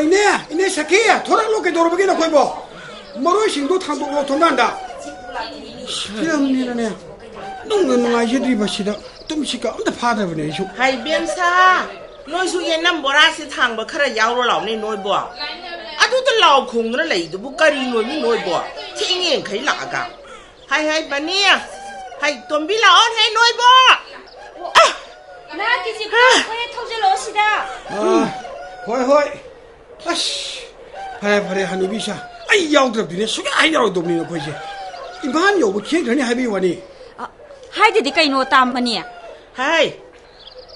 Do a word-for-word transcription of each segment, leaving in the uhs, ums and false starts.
ꯏꯅꯦ, ꯏꯅꯦ ꯁꯈꯤ, ꯊꯣꯔꯛꯂꯣ, ꯀꯩꯗꯧꯔꯕꯒꯦ ꯅꯈꯣꯏꯕꯣ? ꯃꯔꯣꯏꯁꯤꯡꯗꯣ ꯊꯥꯡꯗꯣꯛꯂꯣ ꯊꯣꯡꯒꯥꯟꯗ꯫ ꯐꯤꯂꯝꯅꯤꯅꯅꯦ, ꯅꯨꯡꯅ ꯅꯨꯡꯉꯥꯏꯖꯗ꯭ꯔꯤꯕꯁꯤꯗ ꯇꯨꯝꯁꯤꯠꯀ ꯑꯝꯇ ꯐꯥꯗ꯭ꯔꯕꯅꯦ ꯑꯩꯁꯨ꯫ ꯍꯥꯏ ꯕꯦꯝꯁꯥ, ꯅꯣꯏꯁꯨ ꯌꯦꯅꯝ ꯕꯣꯔꯥꯁꯦ ꯊꯥꯡꯕ ꯈꯔ ꯌꯥꯎꯔꯣ ꯂꯥꯎꯅꯦ ꯅꯣꯏꯕꯣ꯫ ꯑꯗꯨꯗ ꯂꯥꯎ ꯈꯣꯡꯗꯨꯅ ꯂꯩꯗꯨꯕꯨ ꯀꯔꯤꯅꯣꯅꯤ ꯅꯣꯏꯕꯣ? ꯊꯦꯡ ꯌꯦꯡꯈꯩ ꯂꯥꯛꯑꯒ꯫ ꯍꯥꯏ, ꯍꯥꯏ, ꯕꯅꯤ꯫ ꯍꯥꯏ, ꯇꯣꯝꯕꯤ, ꯂꯥꯛꯑꯣꯅꯦ ꯅꯣꯏꯕꯣ꯫ ꯅꯍꯥꯛꯀꯤ ꯖꯤꯞꯇꯣ ꯑꯩꯈꯣꯏ ꯊꯧꯖꯤꯜꯂꯛꯑꯣ ꯁꯤꯗ꯫ ꯑꯥ, ꯍꯣꯏ, ꯍꯣꯏ꯫ ꯑꯁ, ꯐꯔꯦ, ꯐꯔꯦ, ꯍꯅꯨꯕꯤ ꯁꯥ꯫ ꯑꯩ ꯌꯥꯎꯗ꯭ꯔꯕꯗꯤꯅꯦ ꯁꯨꯡꯌꯥ ꯍꯦꯛ ꯌꯥꯔꯣꯏꯗꯧꯕꯅꯤ ꯅꯈꯣꯏꯁꯦ꯫ ꯏꯝꯐꯥꯜ ꯌꯧꯕ ꯊꯦꯡꯈ꯭ꯔꯅꯤ ꯍꯥꯏꯕꯒꯤ ꯋꯥꯅꯤ꯫ ꯑ, ꯍꯥꯏꯗꯗꯤ ꯀꯩꯅꯣ, ꯇꯥꯝꯕꯅꯤ? ꯍꯥꯏ,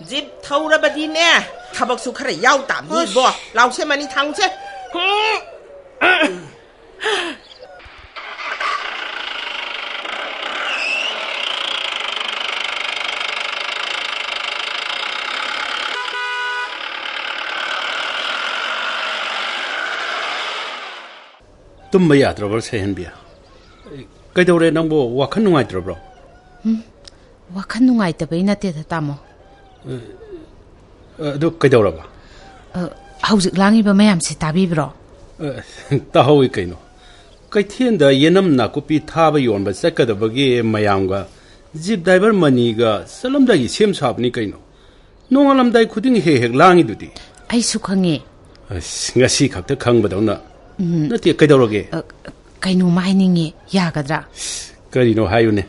ꯖꯤꯞ ꯊꯧꯔꯕꯗꯤꯅꯦ, ꯊꯕꯛꯁꯨ ꯈꯔ ꯌꯥꯎ ꯇꯥꯕꯅꯤ ꯑꯁ꯫ ꯏꯕꯣ꯫ ꯂꯥꯎꯁꯦ, ꯃꯅꯤ ꯊꯥꯡꯁꯦ꯫ ꯍꯨꯝ꯫ ꯇꯨꯝꯕ ꯌꯥꯗ꯭ꯔꯕ꯭ꯔꯣ, ꯁꯩꯍꯟꯕꯤ? ꯀꯩꯗꯧꯔꯦ ꯅꯪꯕꯨ? ꯋꯥꯈꯜ ꯅꯨꯡꯉꯥꯏꯇ꯭ꯔꯕ꯭ꯔꯣ? ꯎꯝ, ꯋꯥꯈꯜ ꯅꯨꯡꯉꯥꯏꯇꯕꯩ ꯅꯠꯇꯦꯗ, ꯇꯥꯃꯣ꯫ ꯑ, ꯑꯗꯨ ꯀꯩꯗꯧꯔꯕ? ꯑ, ꯍꯧꯖꯤꯛ ꯂꯥꯡꯉꯤꯕ ꯃꯌꯥꯝꯁꯦ ꯇꯥꯕꯤꯕ꯭ꯔꯣ? ꯑ, ꯇꯥꯍꯧꯏ ꯀꯩꯅꯣ꯫ ꯀꯩꯊꯦꯜꯗ ꯌꯦꯅꯝ ꯅꯥꯀꯨꯞꯄꯤ ꯊꯥꯕ ꯌꯣꯟꯕ ꯆꯠꯀꯗꯕꯒꯤ ꯃꯌꯥꯝꯒ ꯖꯤꯞ ꯗ꯭ꯔꯥꯏꯚꯔ ꯃꯅꯤꯒ ꯆꯠꯂꯝꯗꯥꯏꯒꯤ ꯁꯦꯝ ꯁꯥꯕꯅꯤ ꯀꯩꯅꯣ꯫ ꯅꯣꯡꯉꯥꯜꯂꯝꯗꯥꯏ ꯈꯨꯗꯤꯡ ꯍꯦꯛ ꯍꯦꯛ ꯂꯥꯡꯉꯤꯗꯨꯗꯤ꯫ ꯑꯩꯁꯨ ꯈꯪꯉꯦ꯫ ꯑꯁ, ꯉꯁꯤ ꯈꯛꯇ ꯈꯪꯕꯗꯧꯅ꯫ ꯎꯝ꯫ ꯅꯠꯇꯦ, ꯀꯩꯗꯧꯔꯒꯦ? ꯑ, ꯀꯩꯅꯣꯝꯃ ꯍꯥꯏꯅꯤꯡꯉꯤ, ꯌꯥꯒꯗ꯭ꯔꯥ? ꯀꯔꯤꯅꯣ ꯍꯥꯏꯌꯨꯅꯦ꯫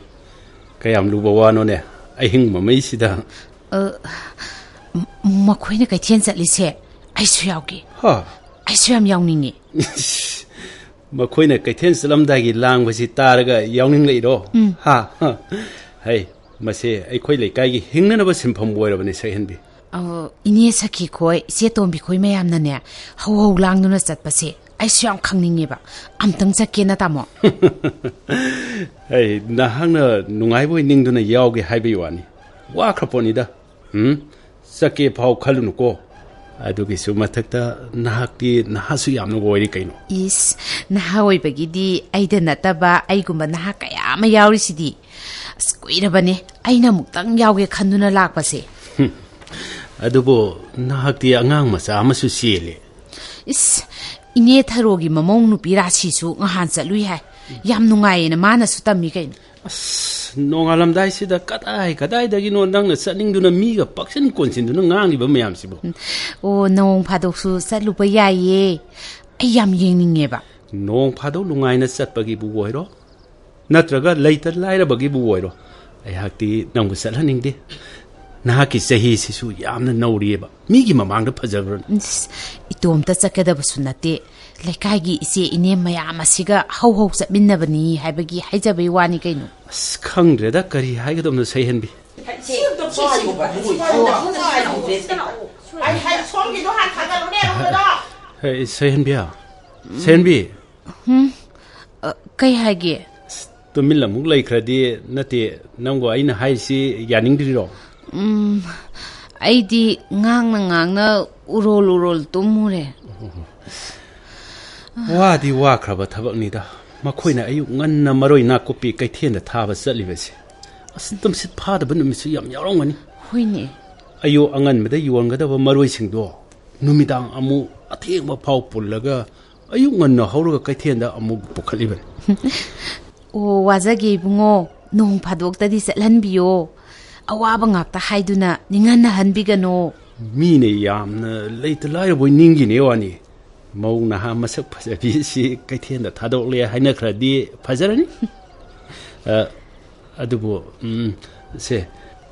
ꯀꯌꯥꯝ ꯂꯨꯕ ꯋꯥꯅꯣꯅꯦ, ꯑꯍꯤꯡ ꯃꯃꯩꯁꯤꯗ꯫ ꯑ, ꯃ-, ꯃꯈꯣꯏꯅ ꯀꯩꯊꯦꯜ ꯆꯠꯂꯤꯁꯦ ꯑꯩꯁꯨ ꯌꯥꯎꯒꯦ꯫ ꯍꯥ? ꯑꯩꯁꯨ ꯌꯥꯝ ꯌꯥꯎꯅꯤꯡꯉꯤ꯫ ꯃꯈꯣꯏꯅ ꯀꯩꯊꯦꯜ ꯆꯠꯂꯝꯗꯥꯏꯒꯤ ꯂꯥꯡꯕꯁꯤ ꯇꯥꯔꯒ ꯌꯥꯎꯅꯤꯡꯂꯛꯏꯔꯣ? ꯎꯝ꯫ ꯍꯥ? ꯍꯩ, ꯃꯁꯦ ꯑꯩꯈꯣꯏ ꯂꯩꯀꯥꯏꯒꯤ ꯍꯤꯡꯅꯅꯕ ꯁꯤꯟꯐꯝ ꯑꯣꯏꯔꯕꯅꯤ, ꯁꯛꯍꯦꯟꯕꯤ꯫ ꯑ, ꯏꯅꯦ ꯁꯈꯤ ꯈꯣꯏ, ꯏꯆꯦ ꯇꯣꯝꯕꯤ ꯈꯣꯏ ꯃꯌꯥꯝꯅꯅꯦ, ꯍꯧ ꯍꯧ ꯂꯥꯡꯗꯨꯅ ꯆꯠꯄꯁꯦ ꯑꯩꯁꯨ ꯌꯥꯝ ꯈꯪꯅꯤꯡꯉꯦꯕ꯫ ꯑꯝꯇꯪ ꯆꯠꯀꯦꯅ, ꯇꯥꯃꯣ꯫ ꯍꯩ, ꯅꯍꯥꯛꯅ ꯅꯨꯡꯉꯥꯏꯕ ꯑꯣꯏ ꯅꯤꯡꯗꯨꯅ ꯌꯥꯎꯒꯦ ꯍꯥꯏꯕꯒꯤ ꯋꯥꯅꯤ꯫ ꯋꯥꯈ꯭ꯔ ꯄꯣꯠꯅꯤꯗ꯫ ꯎꯝ? ꯆꯠꯀꯦ ꯐꯥꯎ ꯈꯜꯂꯨꯅꯨꯀꯣ꯫ ꯑꯗꯨꯒꯤꯁꯨ ꯃꯊꯛꯇ ꯅꯍꯥꯛꯇꯤ ꯅꯍꯥꯁꯨ ꯌꯥꯝꯅ ꯑꯣꯏꯔꯤ ꯀꯩꯅꯣ꯫ ꯏꯁ, ꯅꯍꯥ ꯑꯣꯏꯕꯒꯤꯗꯤ ꯑꯩꯗ ꯅꯠꯇꯕ ꯑꯩꯒꯨꯝꯕ ꯅꯍꯥ ꯀꯌꯥ ꯑꯃ ꯌꯥꯎꯔꯤꯁꯤꯗꯤ꯫ ꯑꯁ, ꯀꯨꯏꯔꯕꯅꯦ ꯑꯩꯅ ꯑꯃꯨꯛꯇꯪ ꯌꯥꯎꯒꯦ ꯈꯟꯗꯨꯅ ꯂꯥꯛꯄꯁꯦ꯫ ꯍꯨꯝ꯫ ꯑꯗꯨꯕꯨ ꯅꯍꯥꯛꯇꯤ ꯑꯉꯥꯡ ꯃꯆꯥ ꯑꯃꯁꯨ ꯆꯦꯜꯂꯦ꯫ ꯏꯁ, ꯏꯅꯦ ꯊꯔꯣꯒꯤ ꯃꯃꯧ ꯅꯨꯄꯤ ꯔꯥꯁꯤꯁꯨ ꯉꯍꯥꯟ ꯆꯠꯂꯨꯏ ꯍꯥꯏ꯫ ꯌꯥꯝ ꯅꯨꯡꯉꯥꯏꯌꯦꯅ ꯃꯥꯅꯁꯨ ꯇꯝꯃꯤ ꯀꯩꯅꯣ꯫ ꯑꯁ, ꯅꯣꯡꯉꯥꯜꯂꯝꯗꯥꯏꯁꯤꯗ ꯀꯗꯥꯏ ꯀꯗꯥꯏꯗꯒꯤꯅꯣ ꯅꯪꯅ ꯆꯠꯅꯤꯡꯗꯨꯅ ꯃꯤꯒ ꯄꯛꯆꯤꯟ ꯀꯣꯟꯁꯤꯟꯗꯨꯅ ꯉꯥꯡꯂꯤꯕ ꯃꯌꯥꯝꯁꯤꯕꯨ? ꯑꯣ, ꯅꯣꯡ ꯐꯥꯗꯣꯛꯁꯨ ꯆꯠꯂꯨꯕ ꯌꯥꯏꯌꯦ꯫ ꯑꯩ ꯌꯥꯝ ꯌꯦꯡꯅꯤꯡꯉꯦꯕ꯫ ꯅꯣꯡ ꯐꯥꯗꯣꯛ ꯅꯨꯡꯉꯥꯏꯅ ꯆꯠꯄꯒꯤꯕꯨ ꯑꯣꯏꯔꯣ, ꯅꯠꯇ꯭ꯔꯒ ꯂꯩꯇ ꯂꯥꯏꯔꯕꯒꯤꯕꯨ ꯑꯣꯏꯔꯣ, ꯑꯩꯍꯥꯛꯇꯤ ꯅꯪꯕꯨ ꯆꯠꯍꯟꯅꯤꯡꯗꯦ꯫ ꯅꯍꯥꯛꯀꯤ ꯆꯍꯤꯁꯤꯁꯨ ꯌꯥꯝꯅ ꯅꯧꯔꯤꯑꯕ꯫ ꯃꯤꯒꯤ ꯃꯃꯥꯡꯗ ꯐꯖꯕ꯭ꯔꯅꯦ? ꯏꯁ, ꯏꯇꯣꯝꯇ ꯆꯠꯀꯗꯕꯁꯨ ꯅꯠꯇꯦ꯫ ꯂꯩꯀꯥꯏꯒꯤ ꯏꯆꯦ ꯏꯅꯦ ꯃꯌꯥꯝ ꯑꯁꯤꯒ ꯍꯧ ꯍꯧ ꯆꯠꯃꯤꯟꯅꯕꯅꯤ ꯍꯥꯏꯕꯒꯤ ꯍꯥꯏꯖꯕꯩ ꯋꯥꯅꯤ ꯀꯩꯅꯣ꯫ ꯑꯁ, ꯈꯪꯗ꯭ꯔꯦꯗ, ꯀꯔꯤ ꯍꯥꯏꯒꯗꯕꯅꯣ, ꯁꯩꯍꯦꯟꯕꯤ꯫ ꯑꯩ, ꯑꯩ, ꯁꯣꯝꯒꯤꯗꯣ ꯍꯥꯟꯅ ꯊꯥꯡꯒꯠꯂꯨꯅꯦ, ꯑꯔꯨꯕꯗꯣ꯫ ꯍꯦ, ꯁꯩꯍꯦꯟꯕꯤ꯫ ꯁꯩꯍꯦꯟꯕꯤ꯫ ꯍꯨꯝ? ꯑ, ꯀꯩ ꯍꯥꯏꯒꯦ? ꯑꯁ, ꯇꯨꯃꯤꯟ ꯑꯃꯨꯛ ꯂꯩꯈ꯭ꯔꯗꯤ, ꯅꯠꯇꯦ, ꯅꯪꯕꯨ ꯑꯩꯅ ꯍꯥꯏꯔꯤꯁꯤ ꯌꯥꯅꯤꯡꯗ꯭ꯔꯤꯔꯣ? ꯎꯝ, ꯑꯩꯗꯤ ꯉꯥꯡꯅ ꯉꯥꯡꯅ ꯎꯔꯣꯜ ꯎꯔꯣꯜ ꯇꯨꯝꯃꯨꯔꯦ꯫ ꯋꯥꯗꯤ ꯋꯥꯈ꯭ꯔꯕ ꯊꯕꯛꯅꯤꯗ꯫ ꯃꯈꯣꯏꯅ ꯑꯌꯨꯛ ꯉꯟꯅ ꯃꯔꯣꯏ ꯅꯥꯀꯨꯞꯄꯤ ꯀꯩꯊꯦꯜꯗ ꯊꯥꯕ ꯆꯠꯂꯤꯕꯁꯦ꯫ ꯑꯁ, ꯇꯨꯝꯁꯤꯠ ꯐꯥꯗꯕ ꯅꯨꯃꯤꯠꯁꯨ ꯌꯥꯝ ꯌꯥꯎꯔꯝꯒꯅꯤ꯫ ꯍꯣꯏꯅꯦ꯫ ꯑꯌꯨꯛ ꯑꯉꯟꯕꯗ ꯌꯣꯟꯒꯗꯕ ꯃꯔꯣꯏꯁꯤꯡꯗꯣ ꯅꯨꯃꯤꯗꯥꯡ ꯑꯃꯨꯛ ꯑꯊꯦꯡꯕ ꯐꯥꯎ ꯄꯨꯜꯂꯒ ꯑꯌꯨꯛ ꯉꯟꯅ ꯍꯧꯔꯒ ꯀꯩꯊꯦꯜꯗ ꯑꯃꯨꯛ ꯄꯨꯈꯠꯂꯤꯕꯅꯤ꯫ ꯑꯣ, ꯋꯥꯖꯒꯦ ꯏꯕꯨꯡꯉꯣ, ꯅꯣꯡ ꯐꯥꯗꯣꯛꯇꯗꯤ ꯆꯠꯍꯟꯕꯤꯌꯣ꯫ ꯑꯋꯥꯕ ꯉꯥꯛꯇ ꯍꯥꯏꯗꯨꯅ ꯅꯤꯡꯍꯟꯅꯍꯟꯕꯤꯒꯅꯣ꯫ ꯃꯤꯅ ꯌꯥꯝꯅ ꯂꯩꯇ ꯂꯥꯏꯔꯕꯣꯏ ꯅꯤꯡꯒꯤꯅꯦ ꯋꯥꯅꯤ꯫ ꯃꯧ ꯅꯍꯥ ꯃꯁꯛ ꯐꯖꯕꯤ ꯁꯤ ꯀꯩꯊꯦꯜꯗ ꯊꯥꯗꯣꯛꯂꯦ ꯍꯥꯏꯅꯈ꯭ꯔꯗꯤ ꯐꯖꯔꯅꯤ꯫ ꯑ, ꯑꯗꯨꯕꯨ, ꯎꯝ, ꯁꯦ,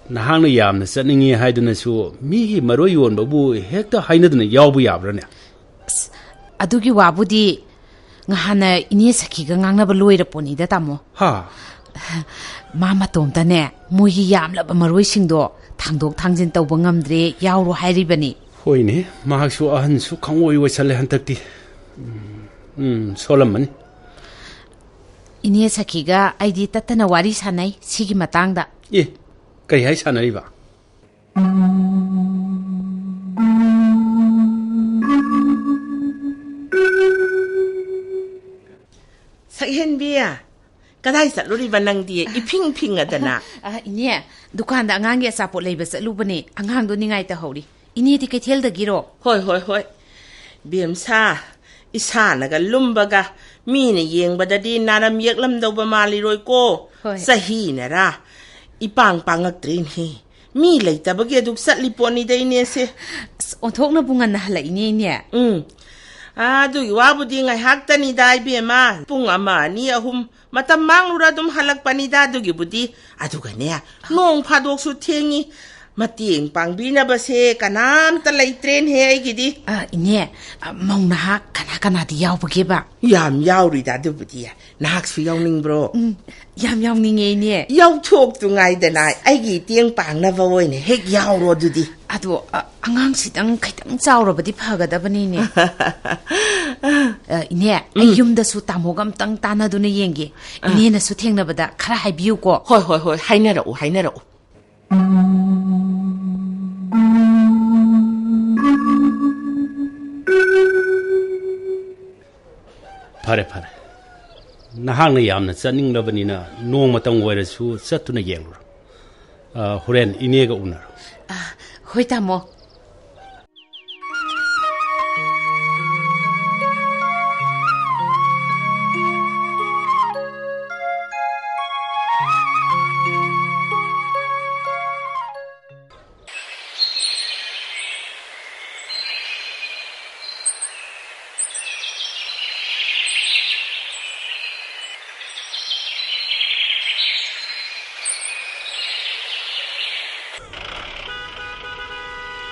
ꯅꯍꯥꯛꯅ ꯌꯥꯝꯅ ꯆꯠꯅꯤꯡꯉꯤ ꯍꯥꯏꯗꯨꯅꯁꯨ ꯃꯤꯒꯤ ꯃꯔꯣꯏ ꯌꯣꯟꯕꯕꯨ ꯍꯦꯛꯇ ꯍꯥꯏꯅꯗꯨꯅ ꯌꯥꯎꯕ ꯌꯥꯕ꯭ꯔꯥꯅꯦ? ꯑꯁ, ꯑꯗꯨꯒꯤ ꯋꯥꯕꯨꯗꯤ ꯉꯍꯥꯟꯅ ꯏꯅꯦ ꯁꯈꯤꯒ ꯉꯥꯡꯅꯕ ꯂꯣꯏꯔ ꯄꯣꯠꯅꯤꯗ, ꯇꯥꯃꯣ꯫ ꯍꯥ? ꯃꯥ ꯃꯇꯣꯝꯇꯅꯦ, ꯃꯣꯏꯒꯤ ꯌꯥꯝꯂꯕ ꯃꯔꯣꯏꯁꯤꯡꯗꯣ ꯊꯥꯡꯗꯣꯛ ꯊꯥꯡꯖꯤꯟ ꯇꯧꯕ ꯉꯝꯗ꯭ꯔꯦ, ꯌꯥꯎꯔꯣ ꯍꯥꯏꯔꯤꯕꯅꯤ꯫ ꯍꯣꯏꯅꯦ, ꯃꯍꯥꯛꯁꯨ ꯑꯍꯟꯁꯨ ꯈꯪꯑꯣꯏ ꯑꯣꯏꯁꯜꯂꯦ ꯍꯟꯗꯛꯇꯤ꯫ ꯎꯝ, ꯎꯝ, ꯁꯣꯜꯂꯝꯃꯅꯤ꯫ ꯏꯅꯦ ꯁꯈꯤꯒ ꯑꯩꯗꯤ ꯇꯠꯇꯅ ꯋꯥꯔꯤ ꯁꯥꯟꯅꯩ ꯁꯤꯒꯤ ꯃꯇꯥꯡꯗ꯫ ꯑꯦ, ꯀꯩ ꯍꯥꯏ ꯁꯥꯟꯅꯔꯤꯕ? ꯁꯛꯍꯦꯟꯕꯤ, ꯀꯗꯥꯏ ꯆꯠꯂꯨꯔꯤꯕ ꯅꯪꯗꯤ? ꯏꯐꯤꯡ ꯐꯤꯡꯉꯗꯅ꯫ ꯑ, ꯏꯅꯦ, ꯗꯨꯀꯥꯟꯗ ꯑꯉꯥꯡꯒꯤ ꯑꯆꯥꯄꯣꯠ ꯂꯩꯕ ꯆꯠꯂꯨꯕꯅꯦ꯫ ꯑꯉꯥꯡꯗꯣ ꯅꯤꯡꯉꯥꯏ ꯇꯧꯍꯧꯔꯤ꯫ ꯏꯅꯦꯗꯤ ꯀꯩꯊꯦꯜꯗꯒꯤꯔꯣ? ꯍꯣꯏ, ꯍꯣꯏ, ꯍꯣꯏ꯫ ꯕꯦꯝꯁꯥ, ꯏꯁꯥꯅꯒ ꯂꯨꯝꯕꯒ ꯃꯤꯅ ꯌꯦꯡꯕꯗꯗꯤ ꯅꯥꯔꯝ ꯌꯦꯛꯂꯝꯗꯧꯕ ꯃꯥꯜꯂꯤꯔꯣꯏꯀꯣ꯫ ꯍꯣꯏ꯫ ꯆꯍꯤꯅꯔꯥ ꯏꯄꯥꯡ ꯄꯥꯡꯉꯛꯇ꯭ꯔꯦꯅꯦꯍꯦ꯫ ꯃꯤ ꯂꯩꯇꯕꯒꯤ ꯑꯗꯨꯛ ꯆꯠꯂꯤ ꯄꯣꯠꯅꯤꯗ ꯏꯅꯦꯁꯦ꯫ ꯑꯁ, ꯑꯣꯟꯊꯣꯛꯅꯕꯨ ꯉꯟꯅ ꯍꯜꯂꯛꯏꯅꯦ, ꯏꯅꯦ꯫ ꯎꯝ꯫ ꯑꯥ, ꯑꯗꯨꯒꯤ ꯋꯥꯕꯨꯗꯤ ꯉꯥꯏꯍꯥꯛꯇꯅꯤꯗ ꯏꯕꯦꯝꯃ꯫ ꯄꯨꯡ ꯑꯃ, ꯑꯅꯤ, ꯑꯍꯨꯝ ꯃꯇꯝ ꯃꯥꯡꯂꯨꯔ ꯑꯗꯨꯝ ꯍꯜꯂꯛꯄꯅꯤꯗ ꯑꯗꯨꯒꯤꯕꯨꯗꯤ꯫ ꯑꯗꯨꯒꯅꯦ, ꯅꯣꯡ ꯐꯥꯗꯣꯛꯁꯨ ꯊꯦꯡꯉꯤ꯫ ꯃꯇꯦꯡ ꯄꯥꯡꯕꯤꯅꯕꯁꯦ ꯀꯅꯥꯝꯇ ꯂꯩꯇ꯭ꯔꯦꯅꯦꯍꯦ ꯑꯩꯒꯤꯗꯤ꯫ ꯑ, ꯏꯅꯦ, ꯑ, ꯃꯧ ꯅꯍꯥ ꯀꯅꯥ ꯀꯅꯥꯗꯤ ꯌꯥꯎꯕꯒꯦꯕ? ꯌꯥꯝ ꯌꯥꯎꯔꯤꯗ ꯑꯗꯨꯕꯨꯗꯤ꯫ ꯅꯍꯥꯛꯁꯨ ꯌꯥꯎꯅꯤꯡꯕ꯭ꯔꯣ? ꯎꯝ, ꯌꯥꯝ ꯌꯥꯎꯅꯤꯡꯉꯦ, ꯏꯅꯦ꯫ ꯌꯥꯎꯊꯣꯛꯇꯨ ꯉꯥꯏꯗꯅ ꯑꯩꯒꯤ ꯏꯇꯦꯡ ꯄꯥꯡꯅꯕ ꯑꯣꯏꯅ ꯍꯦꯛ ꯌꯥꯎꯔꯣ ꯑꯗꯨꯗꯤ꯫ ꯑꯗꯣ, ꯑ, ꯑꯉꯥꯡꯁꯤꯗꯪ ꯈꯤꯇꯪ ꯆꯥꯎꯔꯕꯗꯤ ꯐꯒꯗꯕꯅꯤꯅꯦ꯫ ꯑ, ꯏꯅꯦ, ꯑꯩ ꯎꯝ꯫ ꯌꯨꯝꯗꯁꯨ ꯇꯥꯃꯣꯒ ꯑꯝꯇꯪ ꯇꯥꯟꯅꯗꯨꯅ ꯌꯦꯡꯒꯦ꯫ ꯑꯥ꯫ ꯏꯅꯦꯅꯁꯨ ꯊꯦꯡꯅꯕꯗ ꯈꯔ ꯍꯥꯏꯕꯤꯌꯨꯀꯣ꯫ ꯍꯣꯏ, ꯍꯣꯏ, ꯍꯣꯏ, ꯍꯥꯏꯅꯔꯛꯎ, ꯍꯥꯏꯅꯔꯛꯎ꯫ ꯐꯔꯦ, ꯐꯔꯦ꯫ ꯅꯍꯥꯛꯅ ꯌꯥꯝꯅ ꯆꯠꯅꯤꯡꯂꯕꯅꯤꯅ ꯅꯣꯡꯃꯇꯪ ꯑꯣꯏꯔꯁꯨ ꯆꯠꯇꯨꯅ ꯌꯦꯡꯂꯨꯔꯣ꯫ ꯑ, ꯍꯣꯔꯦꯟ ꯏꯅꯦꯒ ꯎꯅꯔꯣ꯫ ꯑ, ꯍꯣꯏ, ꯇꯥꯃꯣ꯫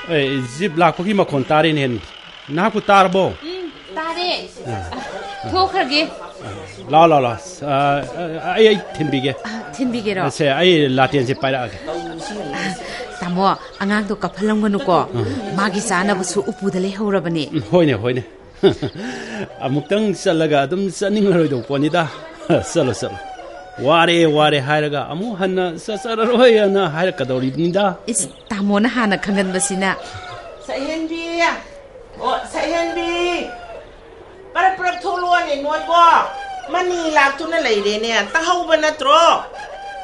ꯑꯦ, ꯖꯤꯞ ꯂꯥꯛꯄꯒꯤ ꯃꯈꯣꯟ ꯇꯥꯔꯦꯅꯦ꯫ ꯅꯍꯥꯛꯄꯨ ꯇꯥꯔꯕꯣ? ꯎꯝ, ꯇꯥꯔꯦ꯫ ꯑ, ꯊꯣꯛꯈ꯭ꯔꯒꯦ꯫ ꯂꯥꯎ, ꯂꯥꯎ, ꯂꯥꯎ꯫ ꯑ, ꯑ, ꯑꯩ, ꯑꯩ ꯊꯤꯟꯕꯤꯒꯦ꯫ ꯑ, ꯊꯤꯟꯕꯤꯒꯦꯔꯣ? ꯁꯦ, ꯑꯩ ꯂꯥꯇꯦꯟꯁꯦ ꯄꯥꯏꯔꯛꯑꯒꯦ꯫ ꯇꯥꯃꯣ, ꯑꯉꯥꯡꯗꯣ ꯀꯞꯍꯜꯂꯝꯒꯅꯨꯀꯣ꯫ ꯎꯝ꯫ ꯃꯥꯒꯤ ꯆꯥꯅꯕꯁꯨ ꯎꯄꯨꯗ ꯂꯩꯍꯧꯔꯕꯅꯦ꯫ ꯎꯝ, ꯍꯣꯏꯅꯦ, ꯍꯣꯏꯅꯦ꯫ ꯑꯃꯨꯛꯇꯪ ꯆꯠꯂꯒ ꯑꯗꯨꯝ ꯆꯠꯅꯤꯡꯉꯔꯣꯏꯗꯧꯕ ꯄꯣꯠꯅꯤꯗ꯫ ꯆꯠꯂꯣ, ꯆꯠꯂꯣ꯫ "ꯋꯥꯔꯦ, ꯋꯥꯔꯦ" ꯍꯥꯏꯔꯒ ꯑꯃꯨꯛ ꯍꯟꯅ ꯆꯠꯆꯔꯔꯣꯏ ꯍꯥꯏꯅ ꯍꯥꯏꯔꯛꯀꯗꯧꯔꯤꯕꯅꯤꯗ꯫ ꯏꯁ, ꯇꯥꯃꯣꯅ ꯍꯥꯟꯅ ꯈꯪꯍꯟꯕꯁꯤꯅ꯫ ꯁꯛꯍꯦꯟꯕꯤ! ꯑꯣ, ꯁꯛꯍꯦꯟꯕꯤ! ꯄꯔꯞ ꯄꯔꯞ ꯊꯣꯛꯂꯛꯑꯣꯅꯦ ꯅꯣꯏꯕꯣ! ꯃꯅꯤ ꯂꯥꯛꯇꯨꯅ ꯂꯩꯔꯦꯅꯦ꯫ ꯇꯥꯍꯧꯕ ꯅꯠꯇ꯭ꯔꯣ?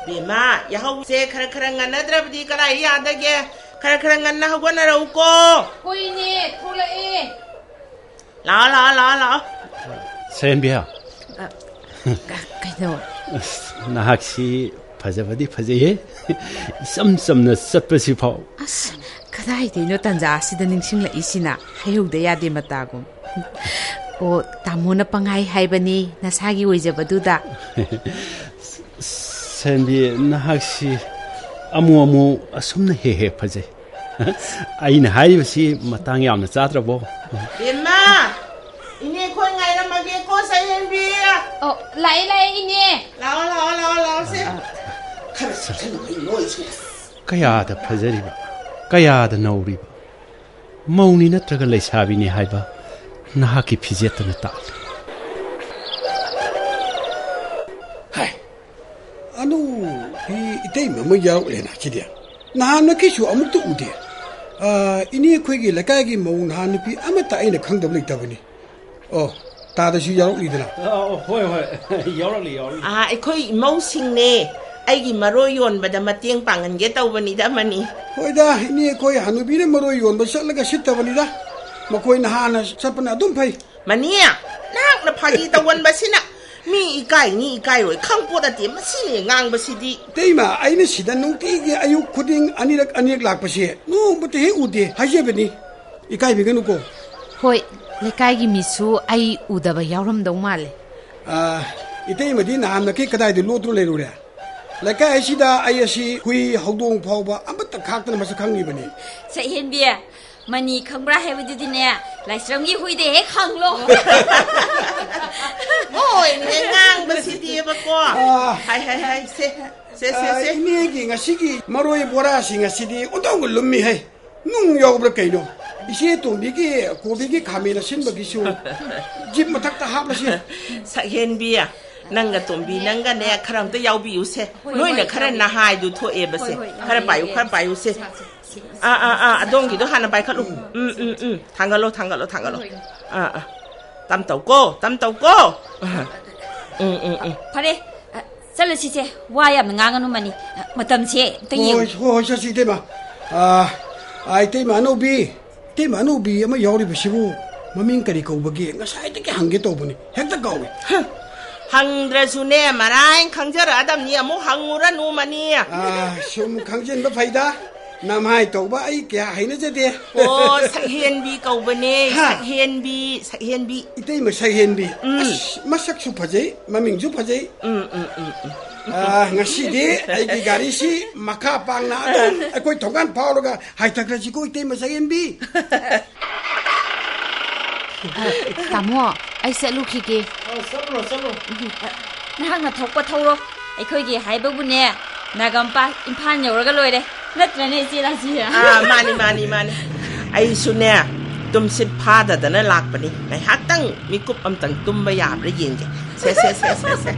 ꯕꯦꯝꯃ, ꯌꯥꯍꯧꯁꯦ ꯈꯔ ꯈꯔ ꯉꯟꯅꯗ꯭ꯔꯕꯗꯤ ꯀꯗꯥꯏ ꯌꯥꯗꯒꯦ? ꯈꯔ ꯈꯔ ꯉꯟꯅ ꯍꯧꯒꯠꯅꯔꯛꯎꯀꯣ꯫ ꯍꯣꯏꯅꯦ, ꯊꯣꯛꯂꯛꯑꯦ꯫ ꯂꯥꯛꯑꯣ, ꯂꯥꯛꯑꯣ, ꯂꯥꯛꯑꯣ, ꯂꯥꯛꯑꯣ꯫ ꯁꯍꯦꯟꯕꯤ꯫ ꯑ, ꯀ-, ꯀꯩꯅꯣ? ꯑꯁ, ꯅꯍꯥꯛꯁꯤ ꯐꯖꯕꯗꯤ ꯐꯖꯩꯍꯦ꯫ ꯏꯆꯝ ꯆꯝꯅ ꯆꯠꯄꯁꯤ ꯐꯥꯎ꯫ ꯑꯁ, ꯀꯗꯥꯏꯗꯩꯅꯣ ꯇꯟꯖꯥ ꯑꯁꯤꯗ ꯅꯤꯡꯁꯤꯡꯂꯛꯏꯁꯤꯅ? ꯍꯥꯏꯍꯧꯗ ꯌꯥꯗꯦ ꯃꯇꯥꯒꯨꯝ꯫ ꯑꯣ, ꯇꯥꯃꯣꯅ ꯄꯪꯍꯥꯏ ꯍꯥꯏꯕꯅꯤ, ꯅꯁꯥꯒꯤ ꯑꯣꯏꯖꯕꯗꯨꯗ꯫ ꯁꯍꯦꯟꯕꯤ, ꯅꯍꯥꯛꯁꯤ ꯑꯃꯨ ꯑꯃꯨ ꯑꯁꯨꯝꯅ ꯍꯦꯛ ꯍꯦꯛ ꯐꯖꯩ꯫ ꯑꯩꯅ ꯍꯥꯏꯔꯤꯕꯁꯤ ꯃꯇꯥꯡ ꯌꯥꯝꯅ ꯆꯥꯗ꯭ꯔꯕꯣ? ꯕꯦꯝꯃ! ꯏꯅꯦ ꯈꯣꯏ ꯉꯥꯏꯔꯝꯃꯒꯦꯀꯣ, ꯁꯍꯦꯟꯕꯤ꯫ ꯑꯣ, ꯂꯥꯛꯑꯦ, ꯂꯥꯛꯑꯦ, ꯏꯅꯦ꯫ ꯂꯥꯛꯑꯣ, ꯂꯥꯛꯑꯣ, ꯂꯥꯛꯑꯣ, ꯂꯥꯛꯑꯣ, ꯁꯦ꯫ ꯈꯔ ꯆꯠꯁꯤꯟꯅꯕ ꯏꯅꯣꯏꯁꯦ꯫ ꯀꯌꯥꯗ ꯐꯖꯔꯤꯕ, ꯀꯌꯥꯗ ꯅꯧꯔꯤꯕ꯫ ꯃꯧꯅꯤ ꯅꯠꯇ꯭ꯔꯒ ꯂꯩꯁꯥꯕꯤꯅꯤ ꯍꯥꯏꯕ ꯅꯍꯥꯛꯀꯤ ꯐꯤꯖꯦꯠꯇꯅ ꯇꯥꯛꯂꯤ꯫ ꯍꯥꯏ, ꯑꯅꯧꯕꯤ ꯏꯇꯩꯃ ꯑꯃ ꯌꯥꯎꯔꯛꯂꯦꯅ ꯁꯤꯗꯤ꯫ ꯅꯍꯥꯟꯃꯛꯀꯤꯁꯨ ꯑꯃꯨꯛꯇ ꯎꯗꯦ꯫ ꯑ, ꯏꯅꯦ ꯑꯩꯈꯣꯏꯒꯤ ꯂꯩꯀꯥꯏꯒꯤ ꯃꯧ ꯅꯍꯥ ꯅꯨꯄꯤ ꯑꯃꯠꯇ ꯑꯩꯅ ꯈꯪꯗꯕ ꯂꯩꯇꯕꯅꯤ꯫ ꯑꯣ, ꯇꯥꯗꯁꯨ ꯌꯥꯎꯔꯛꯂꯤꯗꯅ꯫ ꯑ, ꯍꯣꯏ, ꯍꯣꯏ꯫ ꯌꯥꯎꯔꯛꯂꯤ, ꯌꯥꯎꯔꯛꯂꯤ꯫ ꯑ, ꯑꯩꯈꯣꯏ ꯏꯃꯧꯁꯤꯡꯅꯦ꯫ ꯑꯩꯒꯤ ꯃꯔꯣꯏ ꯌꯣꯟꯕꯗ ꯃꯇꯦꯡ ꯄꯥꯡꯍꯟꯒꯦ ꯇꯧꯕꯅꯤꯗ, ꯑꯃꯅꯤ꯫ ꯍꯣꯏꯗ, ꯏꯅꯦ ꯑꯩꯈꯣꯏ ꯍꯅꯨꯕꯤꯅ ꯃꯔꯣꯏ ꯌꯣꯟꯕ ꯆꯠꯂꯒ ꯁꯤꯠꯇꯕꯅꯤꯗ꯫ ꯃꯈꯣꯏꯅ ꯍꯥꯟꯅ ꯆꯠꯄꯅ ꯑꯗꯨꯝ ꯐꯩ꯫ ꯃꯅꯤ, ꯅꯍꯥꯛꯅ ꯐꯥꯒꯤ ꯇꯧꯒꯟꯕꯁꯤꯅ ꯃꯤ ꯏꯀꯥꯏꯅꯤ ꯏꯀꯥꯏꯔꯣꯏ ꯈꯪꯄꯣꯠ ꯅꯠꯇꯦ, ꯃꯁꯤꯅꯦ ꯉꯥꯡꯕꯁꯤꯗꯤ꯫ ꯏꯇꯩꯃ, ꯑꯩꯅ ꯁꯤꯗ ꯅꯨꯡꯇꯤꯒꯤ ꯑꯌꯨꯛ ꯈꯨꯗꯤꯡ ꯑꯅꯤꯔꯛ ꯑꯅꯤꯔꯛ ꯂꯥꯛꯄꯁꯦ ꯅꯣꯡꯃꯇ ꯍꯦꯛ ꯎꯗꯦ, ꯍꯥꯏꯖꯕꯅꯤ꯫ ꯏꯀꯥꯏꯕꯤꯒꯅꯨꯀꯣ꯫ ꯍꯣꯏ, ꯂꯩꯀꯥꯏꯒꯤ ꯃꯤꯁꯨ ꯑꯩ ꯎꯗꯕ ꯌꯥꯎꯔꯝꯗꯧ ꯃꯥꯜꯂꯦ꯫ ꯑꯥ, ꯏꯇꯩꯃꯗꯤ ꯅꯍꯥꯟꯃꯛꯀꯤ ꯀꯗꯥꯏꯗ ꯂꯣꯠꯇꯨꯅ ꯂꯩꯔꯨꯔꯦ? ꯂꯩꯀꯥꯏ ꯑꯁꯤꯗ ꯑꯩ ꯑꯁꯤ ꯍꯨꯏ, ꯍꯧꯗꯣꯡ ꯐꯥꯎꯕ ꯑꯃꯠꯇ ꯈꯥꯛꯇꯅ ꯃꯁꯛ ꯈꯪꯉꯤꯕꯅꯤ꯫ ꯁꯛꯍꯦꯟꯕꯤ, ꯃꯅꯤ ꯈꯪꯕ꯭ꯔꯥ ꯍꯥꯏꯕꯗꯨꯗꯤꯅꯦ, ꯂꯥꯏꯁ꯭ꯔꯝꯒꯤ ꯍꯨꯏꯗ ꯍꯦꯛ ꯍꯪꯂꯣ꯫ ꯃꯣꯏꯅꯦ ꯉꯥꯡꯕꯁꯤꯗꯤꯕꯀꯣ꯫ ꯑꯥ꯫ ꯍꯥꯏ, ꯍꯥꯏ, ꯍꯥꯏ, ꯁꯦ, ꯁꯦ, ꯁꯦ, ꯑꯥ, ꯁꯦ꯫ ꯏꯅꯦꯒꯤ ꯉꯁꯤꯒꯤ ꯃꯔꯣꯏ ꯕꯣꯔꯥꯁꯤꯡ ꯑꯁꯤꯗꯤ ꯑꯣꯟꯊꯣꯛꯅ ꯂꯨꯝꯃꯤ ꯍꯩ꯫ ꯅꯨꯡ ꯌꯥꯎꯕ꯭ꯔꯥ ꯀꯩꯅꯣ? ꯏꯆꯦ ꯇꯣꯝꯕꯤꯒꯤ ꯀꯣꯕꯤꯒꯤ ꯈꯥꯃꯦꯟ ꯑꯁꯤꯟꯕꯒꯤꯁꯨ ꯖꯤꯞ ꯃꯊꯛꯇ ꯍꯥꯞꯂꯁꯤ꯫ ꯁꯛꯍꯦꯟꯕꯤ, ꯅꯪꯒ ꯇꯣꯝꯕꯤ, ꯅꯪꯒꯅꯦ, ꯈꯔ ꯑꯝꯇ ꯌꯥꯎꯕꯤꯌꯨꯁꯦ꯫ ꯍꯣꯏ, ꯅꯣꯏꯅ ꯍꯣꯏ, ꯈꯔ ꯌꯥꯎꯕꯤꯌꯨ꯫ ꯅꯍꯥ ꯍꯥꯏꯗꯨ ꯊꯣꯛꯑꯦꯕꯁꯦ꯫ ꯍꯣꯏ, ꯍꯣꯏ, ꯈꯔ ꯌꯥꯎꯕꯤꯌꯨ, ꯄꯥꯏꯌꯨ, ꯈꯔ ꯌꯥꯎꯕꯤꯌꯨ꯫ ꯄꯥꯏꯌꯨꯁꯦ꯫ ꯁꯦ, ꯁꯦ, ꯁꯦ, ꯑꯥ, ꯑꯥ, ꯑꯥ, ꯁꯦ, ꯑꯗꯣꯝꯒꯤꯗꯣ ꯁꯦ, ꯍꯥꯟꯅ ꯄꯥꯏꯈꯠꯂꯨ꯫ ꯁꯦ, ꯎꯝ, ꯁꯦ, ꯎꯝ, ꯁꯦ꯫ ꯎꯝ꯫ ꯊꯥꯡꯒꯠꯂꯣ, ꯊꯥꯡꯒꯠꯂꯣ, ꯊꯥꯡꯒꯠꯂꯣ꯫ ꯍꯣꯏ, ꯍꯣꯏ꯫ ꯑꯥ, ꯑꯥ꯫ ꯇꯝ ꯇꯧꯀꯣ, ꯇꯝ ꯇꯧꯀꯣ꯫ ꯎꯝ, ꯎꯝ, ꯎꯝ꯫ ꯐꯔꯦ꯫ ꯑ, ꯆꯠꯂꯁꯤꯁꯦ꯫ ꯋꯥ ꯌꯥꯝꯅ ꯉꯥꯡꯒꯅꯨ, ꯃꯅꯤ꯫ ꯑ, ꯃꯇꯝꯁꯦ ꯑꯝꯇ ꯌꯦꯡꯉꯨ꯫ ꯍꯣꯏ, ꯍꯣꯏ, ꯍꯣꯏ, ꯆꯠꯁꯤ, ꯏꯇꯩꯃ꯫ ꯑ, ꯑ, ꯏꯇꯩꯃ ꯑꯅꯧꯕꯤ, ꯏꯇꯩꯃ ꯑꯅꯧꯕꯤ ꯑꯃ ꯌꯥꯎꯔꯤꯕꯁꯤꯕꯨ ꯃꯃꯤꯡ ꯀꯔꯤ ꯀꯧꯕꯒꯦ? ꯉꯁꯥꯏꯗꯒꯤ ꯍꯪꯒꯦ ꯇꯧꯕꯅꯤ, ꯍꯦꯛꯇ ꯀꯥꯎꯏ꯫ ꯍꯪꯗ꯭ꯔꯁꯨꯅꯦ, ꯃꯔꯥꯏꯅ ꯈꯪꯖꯔꯛꯑꯗꯝꯅꯤ, ꯑꯃꯨꯛ ꯍꯪꯉꯨꯔꯅꯨ, ꯃꯅꯤ꯫ ꯑꯥ, ꯁꯨꯝ ꯈꯪꯖꯤꯟꯕ ꯐꯩꯗ꯫ ꯅꯃꯥꯏ ꯇꯧꯕ ꯑꯩ ꯀꯌꯥ ꯍꯩꯅꯖꯗꯦ꯫ ꯑꯣ, ꯁꯛꯍꯦꯟꯕꯤ ꯀꯧꯕꯅꯦ, ꯍꯥ? ꯁꯛꯍꯦꯟꯕꯤ, ꯁꯛꯍꯦꯟꯕꯤ꯫ ꯏꯇꯩꯃ ꯁꯛꯍꯦꯟꯕꯤ꯫ ꯎꯝ꯫ ꯑꯁ, ꯃꯁꯛꯁꯨ ꯐꯖꯩ, ꯃꯃꯤꯡꯁꯨ ꯐꯖꯩ꯫ ꯎꯝ, ꯎꯝ, ꯎꯝ, ꯎꯝ꯫ ꯑꯥ, ꯉꯁꯤꯗꯤ ꯑꯩꯒꯤ ꯒꯥꯔꯤꯁꯤ ꯃꯈꯥ ꯄꯥꯡꯅ ꯑꯗꯨꯝ ꯑꯩꯈꯣꯏ ꯊꯣꯡꯒꯥꯟ ꯐꯥꯎꯔꯒ ꯍꯥꯏꯊꯈ꯭ꯔꯁꯤꯀꯣ, ꯏꯇꯩꯃ ꯁꯛꯍꯦꯟꯕꯤ꯫ ꯑ, ꯇꯥꯃꯣ, ꯑꯩ ꯆꯠꯂꯨꯈꯤꯒꯦ꯫ ꯑ, ꯆꯠꯂꯨꯔꯣ, ꯆꯠꯂꯨꯔꯣ꯫ ꯎꯝ, ꯑ, ꯅꯍꯥꯛꯅ ꯊꯣꯛꯄ ꯊꯧꯔꯣ꯫ ꯑꯩꯈꯣꯏꯒꯤ ꯍꯥꯏꯕꯕꯨꯅꯦ, ꯅꯥꯒꯥꯃꯄꯥꯜ ꯏꯝꯐꯥꯜ ꯌꯧꯔꯒ ꯂꯣꯏꯔꯦ꯫ ꯅꯠꯇ꯭ꯔꯅꯦ, ꯏꯆꯦ ꯔꯥꯖꯤ? ꯑꯥ, ꯃꯥꯅꯤ, ꯃꯥꯅꯤ, ꯃꯥꯅꯤ꯫ ꯑꯩꯁꯨꯅꯦ, ꯇꯨꯝꯁꯤꯠ ꯐꯥꯗꯗꯅ ꯂꯥꯛꯄꯅꯤ꯫ ꯉꯥꯏꯍꯥꯛꯇꯪ ꯃꯤꯀꯨꯞ ꯑꯝꯇꯪ ꯇꯨꯝꯕ ꯌꯥꯕ꯭ꯔꯥ ꯌꯦꯡꯒꯦ꯫ ꯁꯦ, ꯁꯦ, ꯁꯦ, ꯁꯦ, ꯁꯦ꯫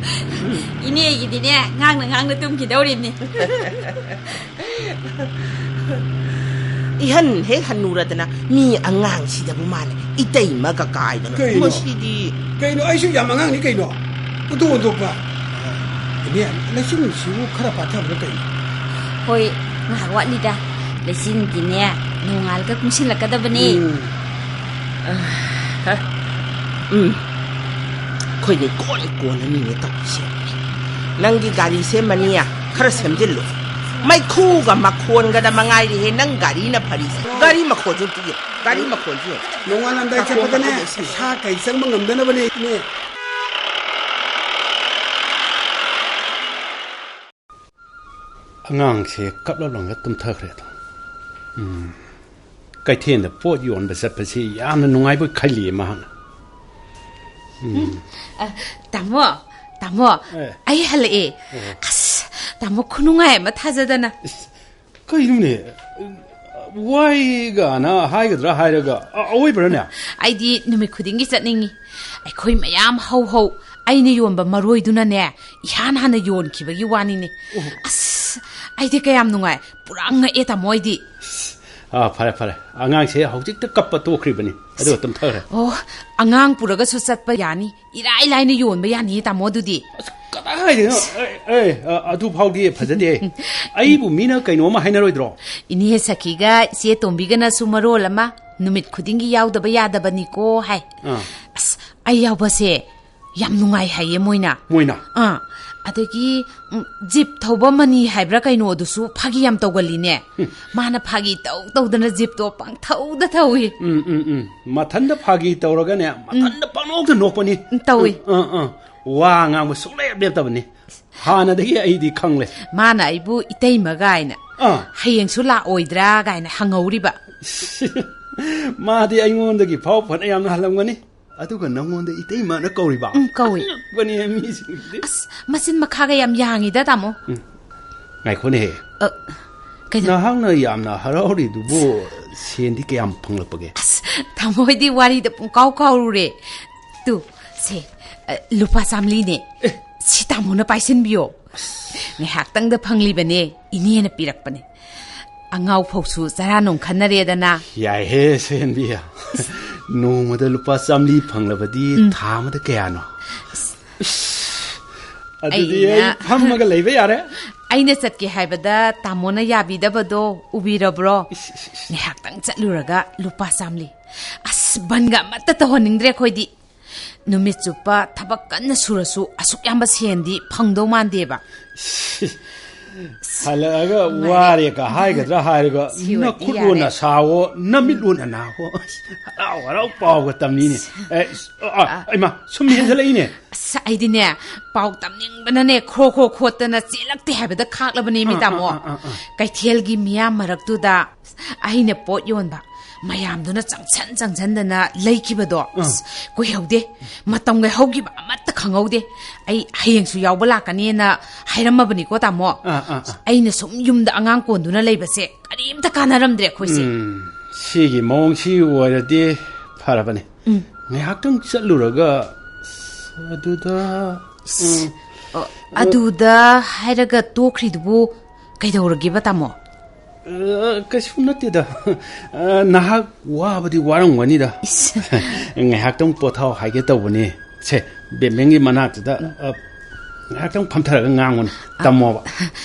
ꯎꯝ꯫ ꯏꯅꯦꯒꯤꯗꯤꯅꯦ, ꯉꯥꯡꯅ ꯉꯥꯡꯅ ꯇꯨꯝꯈꯤꯗꯧꯔꯤꯕꯅꯤ꯫ ꯏꯍꯟ ꯍꯦꯛ ꯍꯟꯅꯨꯔꯗꯅ ꯃꯤ ꯑꯉꯥꯡꯁꯤꯗꯕꯨ ꯃꯥꯅ ꯏꯇꯩꯃꯒ ꯀꯥꯏꯗꯅ꯫ ꯀꯩꯅꯣ? ꯃꯁꯤꯗꯤ꯫ ꯀꯩꯅꯣ? ꯑꯩꯁꯨ ꯌꯥꯝ ꯑꯉꯥꯡꯅꯤ ꯀꯩꯅꯣ꯫ ꯑꯣꯟꯊꯣꯛ ꯑꯣꯟꯊꯣꯛꯄ꯫ ꯏꯅꯦ, ꯂꯩꯆꯤꯟꯁꯤꯕꯨ ꯈꯔ ꯄꯥꯊꯕ꯭ꯔꯥ ꯀꯩꯅꯣ? ꯍꯣꯏ, ꯉꯥꯏꯍꯥꯛ ꯋꯥꯠꯂꯤꯗ꯫ ꯂꯩꯆꯤꯟꯗꯤꯅꯦ, ꯅꯣꯡꯉꯥꯜꯂꯒ ꯀꯨꯡꯁꯤꯜꯂꯛꯀꯗꯕꯅꯦ꯫ ꯎꯝ꯫ ꯑ, ꯎꯝ꯫ ꯑꯩꯈꯣꯏꯅ ꯏꯀꯣꯟ ꯀꯣꯟꯅꯅꯤꯅꯦ ꯇꯧꯔꯤꯁꯦ꯫ ꯅꯪꯒꯤ ꯒꯥꯔꯤꯁꯦ ꯃꯅꯤ ꯈꯔ ꯁꯦꯝꯖꯤꯜꯂꯨ꯫ ꯃꯩꯈꯨꯒ ꯃꯈꯣꯟꯒꯗ ꯃꯉꯥꯏꯔꯦꯍꯦ ꯅꯪ ꯒꯥꯔꯤꯅ ꯐꯔꯤꯁꯦ꯫ ꯒꯥꯔꯤ ꯃꯈꯣꯟꯁꯨ ꯑꯝꯇ ꯌꯦꯡꯉꯨ꯫ ꯒꯥꯔꯤ ꯃꯈꯣꯟꯁꯨ ꯌꯦꯡꯉꯨ꯫ ꯅꯣꯡꯉꯥꯜꯂꯝꯗꯥꯏ ꯆꯠꯄꯗꯅꯦ, ꯁꯥ ꯀꯩ ꯆꯪꯕ ꯉꯝꯗꯅꯕꯅꯦ, ꯏꯅꯦ꯫ ꯑꯉꯥꯡꯁꯦ ꯀꯞꯂꯞ ꯂꯪꯂ ꯇꯨꯝꯊꯈ꯭ꯔꯦ ꯑꯗꯣ꯫ ꯎꯝ꯫ ꯀꯩꯊꯦꯜꯗ ꯄꯣꯠ ꯌꯣꯟꯕ ꯆꯠꯄꯁꯤ ꯌꯥꯝꯅ ꯅꯨꯡꯉꯥꯏꯕꯣꯏ ꯈꯜꯂꯤꯌꯦ ꯃꯍꯥꯛꯅ꯫ ꯎꯝ꯫ ꯑ, ꯇꯥꯃꯣ, ꯇꯥꯃꯣ, ꯑꯦ꯫ ꯑꯩ ꯍꯜꯂꯛꯑꯦ꯫ ꯑꯣ꯫ ꯑꯁ, ꯇꯥꯃꯣ, ꯈꯨꯅꯨꯡꯉꯥꯏ ꯑꯃ ꯊꯥꯖꯗꯅ꯫ ꯏꯁ, ꯀꯩꯅꯣꯅꯦ? ꯋꯥꯏꯒꯥꯅ ꯍꯥꯏꯒꯗ꯭ꯔꯥ ꯍꯥꯏꯔꯒ, ꯑ-, ꯑꯋꯣꯏꯕ꯭ꯔꯥꯅꯦ? ꯑꯩꯗꯤ ꯅꯨꯃꯤꯠ ꯈꯨꯗꯤꯡꯒꯤ ꯆꯠꯅꯤꯡꯉꯤ꯫ ꯑꯩꯈꯣꯏ ꯃꯌꯥꯝ ꯍꯧ ꯍꯧ ꯑꯩꯅ ꯌꯣꯟꯕ ꯃꯔꯣꯏꯗꯨꯅꯅꯦ, ꯏꯍꯥꯟ ꯍꯥꯟꯅ ꯌꯣꯟꯈꯤꯕꯒꯤ ꯋꯥꯅꯤꯅꯦ꯫ ꯑꯣ꯫ ꯑꯁ, ꯑꯩꯗꯤ ꯀꯌꯥꯝ ꯅꯨꯡꯉꯥꯏ꯫ ꯄꯨꯔꯥ ꯉꯛꯑꯦ, ꯇꯥꯃꯣ, ꯑꯩꯗꯤ꯫ ꯑꯥ, ꯐꯔꯦ, ꯐꯔꯦ꯫ ꯑꯉꯥꯡꯁꯦ ꯍꯧꯖꯤꯛꯇ ꯀꯞꯄ ꯇꯣꯛꯈ꯭ꯔꯤꯕꯅꯤ, ꯑꯗꯨꯒ ꯇꯨꯝꯊꯈ꯭ꯔꯦ꯫ ꯑꯣ, ꯑꯉꯥꯡ ꯄꯨꯔꯒꯁꯨ ꯆꯠꯄ ꯌꯥꯅꯤ꯫ ꯏꯔꯥꯏ ꯂꯥꯏꯅ ꯌꯣꯟꯕ ꯌꯥꯅꯤꯌꯦ, ꯇꯥꯃꯣ, ꯑꯗꯨꯗꯤ꯫ ꯑꯁ, ꯀꯗꯥꯏꯗꯩꯅꯣ? ꯑꯦ, ꯑꯦ, ꯑ, ꯑꯗꯨ ꯐꯥꯎꯗꯤ ꯐꯖꯗꯦ꯫ ꯑꯩꯕꯨ ꯃꯤꯅ ꯀꯩꯅꯣꯝꯃ ꯍꯥꯏꯅꯔꯣꯏꯗ꯭ꯔꯣ? ꯏꯅꯦ ꯁꯈꯤꯒ ꯏꯆꯦ ꯇꯣꯝꯕꯤꯒꯅꯁꯨ ꯃꯔꯣꯜ ꯑꯃ꯫ ꯅꯨꯃꯤꯠ ꯈꯨꯗꯤꯡꯒꯤ ꯌꯥꯎꯗꯕ ꯌꯥꯗꯕꯅꯤꯀꯣ ꯍꯥꯏ꯫ ꯑꯥ꯫ ꯑꯁ, ꯑꯩ ꯌꯥꯎꯕꯁꯦ ꯌꯥꯝ ꯅꯨꯡꯉꯥꯏ ꯍꯥꯏꯌꯦ ꯃꯣꯏꯅ꯫ ꯃꯣꯏꯅ? ꯑꯥ, ꯑꯗꯒꯤ, ꯎꯝ, ꯖꯤꯞ ꯊꯧꯕ ꯃꯅꯤ ꯍꯥꯏꯕ꯭ꯔꯥ ꯀꯩꯅꯣ, ꯑꯗꯨꯁꯨ ꯐꯥꯒꯤ ꯌꯥꯝ ꯇꯧꯒꯜꯂꯤꯅꯦ꯫ ꯃꯥꯅ ꯐꯥꯒꯤ ꯇꯧ ꯇꯧꯗꯅ ꯖꯤꯞꯇꯣ ꯄꯪꯊꯧꯗ ꯊꯧꯏ꯫ ꯎꯝ, ꯎꯝ, ꯎꯝ꯫ ꯃꯊꯟꯗ ꯐꯥꯒꯤ ꯇꯧꯔꯒꯅꯦ, ꯃꯊꯟꯗ ꯄꯪꯅꯣꯛꯇ ꯅꯣꯛꯄꯅꯤ꯫ ꯎꯝ, ꯇꯧꯏ꯫ ꯎꯝ, ꯎꯝ, ꯎꯝ꯫ ꯋꯥ ꯉꯥꯡꯕ ꯁꯨꯡꯂꯦꯞ ꯂꯦꯞꯇꯕꯅꯤ꯫ ꯍꯥꯟꯅꯗꯒꯤ ꯑꯩꯗꯤ ꯈꯪꯂꯦ꯫ ꯃꯥꯅ ꯑꯩꯕꯨ ꯏꯇꯩꯃ ꯀꯥꯏꯅ, ꯑꯥ꯫ "ꯍꯌꯦꯡꯁꯨ ꯂꯥꯛꯑꯣꯏꯗ꯭ꯔꯥ?" ꯀꯥꯏꯅ ꯍꯪꯍꯧꯔꯤꯕ꯫ ꯃꯥꯗꯤ ꯑꯩꯉꯣꯟꯗꯒꯤ ꯐꯥꯎ ꯐꯅ ꯌꯥꯝꯅ ꯍꯜꯂꯝꯒꯅꯤ꯫ ꯑꯗꯨꯒ ꯅꯪꯉꯣꯟꯗ ꯏꯇꯩꯃꯅ ꯀꯧꯔꯤꯕ? ꯎꯝ, ꯀꯧꯏ꯫ ꯑꯉꯛꯄꯅꯤ ꯃꯤꯁꯤꯡꯁꯤꯗꯤ꯫ ꯑꯁ, ꯃꯆꯤꯟ ꯃꯈꯥꯒ ꯌꯥꯝ ꯌꯥꯡꯉꯤꯗ, ꯇꯥꯃꯣ꯫ ꯉꯥꯏꯈꯣꯅꯦꯍꯦ꯫ ꯑ, ꯀꯩꯅꯣ? ꯅꯍꯥꯛꯅ ꯌꯥꯝꯅ ꯍꯔꯥꯎꯔꯤꯗꯨꯕꯨ ꯁꯦꯟꯗꯤ ꯀꯌꯥꯝ ꯐꯪꯂꯛꯄꯒꯦ? ꯑꯁ, ꯇꯥꯃꯣ ꯍꯣꯏꯗꯤ ꯋꯥꯔꯤꯗ ꯄꯨꯡꯀꯥꯎ ꯀꯥꯎꯔꯨꯔꯦ꯫ ꯇꯨ, ꯁꯦ, ꯑ, ꯂꯨꯄꯥ ꯆꯥꯝꯂꯤꯅꯦ꯫ ꯁꯤ ꯇꯥꯃꯣꯅ ꯄꯥꯏꯁꯤꯟꯕꯤꯌꯣ꯫ ꯉꯥꯏꯍꯥꯛꯇꯪꯗ ꯐꯪꯂꯤꯕꯅꯦ, ꯏꯅꯦꯅ ꯄꯤꯔꯛꯄꯅꯦ꯫ ꯑꯉꯥꯎ ꯐꯧꯁꯨ ꯆꯔꯥ ꯅꯨꯡ ꯈꯟꯅꯔꯦꯗꯅ꯫ ꯌꯥꯏꯍꯦ, ꯁꯦꯟꯕꯤ꯫ ꯅꯣꯡꯃꯗ ꯂꯨꯄꯥ ꯆꯥꯝꯂꯤ ꯐꯪꯂꯕꯗꯤ ꯊꯥ ꯑꯃꯗ ꯀꯌꯥꯅꯣ? ꯏꯁ, ꯑꯗꯨꯗꯤ ꯑꯩꯅ ꯑꯩ ꯐꯝꯃꯒ ꯂꯩꯕ ꯌꯥꯔꯦ꯫ ꯑꯩꯅ ꯆꯠꯀꯦ ꯍꯥꯏꯕꯗ ꯇꯥꯃꯣꯅ ꯌꯥꯕꯤꯗꯕꯗꯣ ꯎꯕꯤꯔꯕ꯭ꯔꯣ? ꯏꯁ, ꯏꯁ, ꯏꯁ꯫ ꯉꯥꯏꯍꯥꯛꯇꯪ ꯆꯠꯂꯨꯔꯒ ꯂꯨꯄꯥ ꯆꯥꯝꯂꯤ꯫ ꯑꯁ, ꯕꯟꯒ ꯑꯃꯠꯇ ꯇꯧꯍꯟꯅꯤꯡꯗ꯭ꯔꯦ ꯑꯩꯈꯣꯏꯗꯤ꯫ ꯅꯨꯃꯤꯠ ꯆꯨꯞꯄ ꯊꯕꯛ ꯀꯟꯅ ꯁꯨꯔꯁꯨ ꯑꯁꯨꯛ ꯌꯥꯝꯕ ꯁꯦꯟꯗꯤ ꯐꯪꯗꯧ ꯃꯥꯟꯗꯦꯕ꯫ ꯍꯜꯂꯛꯑꯒ ꯋꯥꯔꯦꯒ ꯍꯥꯏꯒꯗ꯭ꯔꯥ ꯍꯥꯏꯔꯒ, ꯁꯤ ꯑꯣꯏꯔꯗꯤ ꯅꯈꯨꯠ ꯌꯥꯔꯦ꯫ ꯑꯣꯟꯅ ꯁꯥꯋꯣ, ꯅꯃꯤꯠ ꯑꯣꯟꯅ ꯅꯥꯋꯣ꯫ ꯍꯔꯥꯎ ꯍꯔꯥꯎ ꯄꯥꯎꯒ ꯇꯝꯅꯤꯅꯦ꯫ ꯑꯦ, ꯑ, ꯑ, ꯏꯃꯥ, ꯁꯨꯝ ꯍꯦꯟꯖꯜꯂꯛꯏꯅꯦ꯫ ꯑꯁ, ꯑꯩꯗꯤꯅꯦ, ꯄꯥꯎ ꯇꯝꯅꯤꯡꯕꯅꯅꯦ, ꯈ꯭ꯔꯣ ꯈ꯭ꯔꯣ ꯈꯣꯠꯇꯅ ꯆꯦꯜꯂꯛꯇꯦ ꯍꯥꯏꯕꯗ ꯈꯥꯛꯂꯕꯅꯦ, ꯃꯤ ꯑꯥ, ꯇꯥꯃꯣ꯫ ꯑꯥ, ꯑꯥ, ꯑꯥ, ꯑꯥ꯫ ꯀꯩꯊꯦꯜꯒꯤ ꯃꯤꯌꯥꯝ ꯃꯔꯛꯇꯨꯗ ꯑꯩꯅ ꯄꯣꯠ ꯌꯣꯟꯕ ꯃꯌꯥꯝꯗꯨꯅ ꯆꯪꯁꯟ ꯆꯪꯁꯟꯗꯅ ꯂꯩꯈꯤꯕꯗꯣ, ꯑꯥ꯫ ꯑꯁ, ꯀꯨꯏꯍꯧꯗꯦ꯫ ꯃꯇꯝꯒ ꯍꯧꯈꯤꯕ ꯑꯃꯠꯇ ꯈꯪꯍꯧꯗꯦ꯫ ꯑꯩ ꯍꯌꯦꯡꯁꯨ ꯌꯥꯎꯕ ꯂꯥꯛꯀꯅꯦꯅ ꯍꯥꯏꯔꯝꯃꯕꯅꯤꯀꯣ, ꯇꯥꯃꯣ꯫ ꯑꯥ, ꯑꯥ, ꯑꯥ꯫ ꯑꯩꯅ ꯁꯨꯝ ꯌꯨꯝꯗ ꯑꯉꯥꯡ ꯀꯣꯟꯗꯨꯅ ꯂꯩꯕꯁꯦ ꯀꯔꯤꯝꯇ ꯀꯥꯟꯅꯔꯝꯗ꯭ꯔꯦ ꯑꯩꯈꯣꯏꯁꯦ꯫ ꯎꯝ, ꯁꯤꯒꯤ ꯃꯑꯣꯡꯁꯤ ꯑꯣꯏꯔꯗꯤ ꯐꯔꯕꯅꯦ꯫ ꯎꯝ꯫ ꯉꯥꯏꯍꯥꯛꯇꯪ ꯆꯠꯂꯨꯔꯒ, ꯑꯗꯨꯗ, ꯎꯝ꯫ ꯑꯣ, ꯑꯗꯨꯗ ꯍꯥꯏꯔꯒ ꯇꯣꯛꯈ꯭ꯔꯤꯗꯨꯕꯨ ꯀꯩꯗꯧꯔꯒꯦꯕ, ꯇꯥꯃꯣ? ꯑ, ꯀꯩꯁꯨ ꯅꯠꯇꯦꯗ꯫ ꯑ, ꯅꯍꯥꯛ ꯋꯥꯕꯗꯤ ꯋꯥꯔꯝꯒꯅꯤꯗ꯫ ꯏꯁ꯫ ꯉꯥꯏꯍꯥꯛꯇꯪ ꯄꯣꯊꯥꯎ ꯍꯥꯏꯒꯦ ꯇꯧꯕꯅꯤ꯫ ꯁꯦ, ꯕꯦꯝꯕꯦꯝꯒꯤ ꯃꯅꯥꯛꯇꯨꯗ, ꯑ, ꯉꯥꯏꯍꯥꯛꯇꯪ ꯐꯝꯊꯔꯒ ꯉꯥꯡꯉꯨꯅꯦ, ꯇꯝꯃꯣꯕ꯫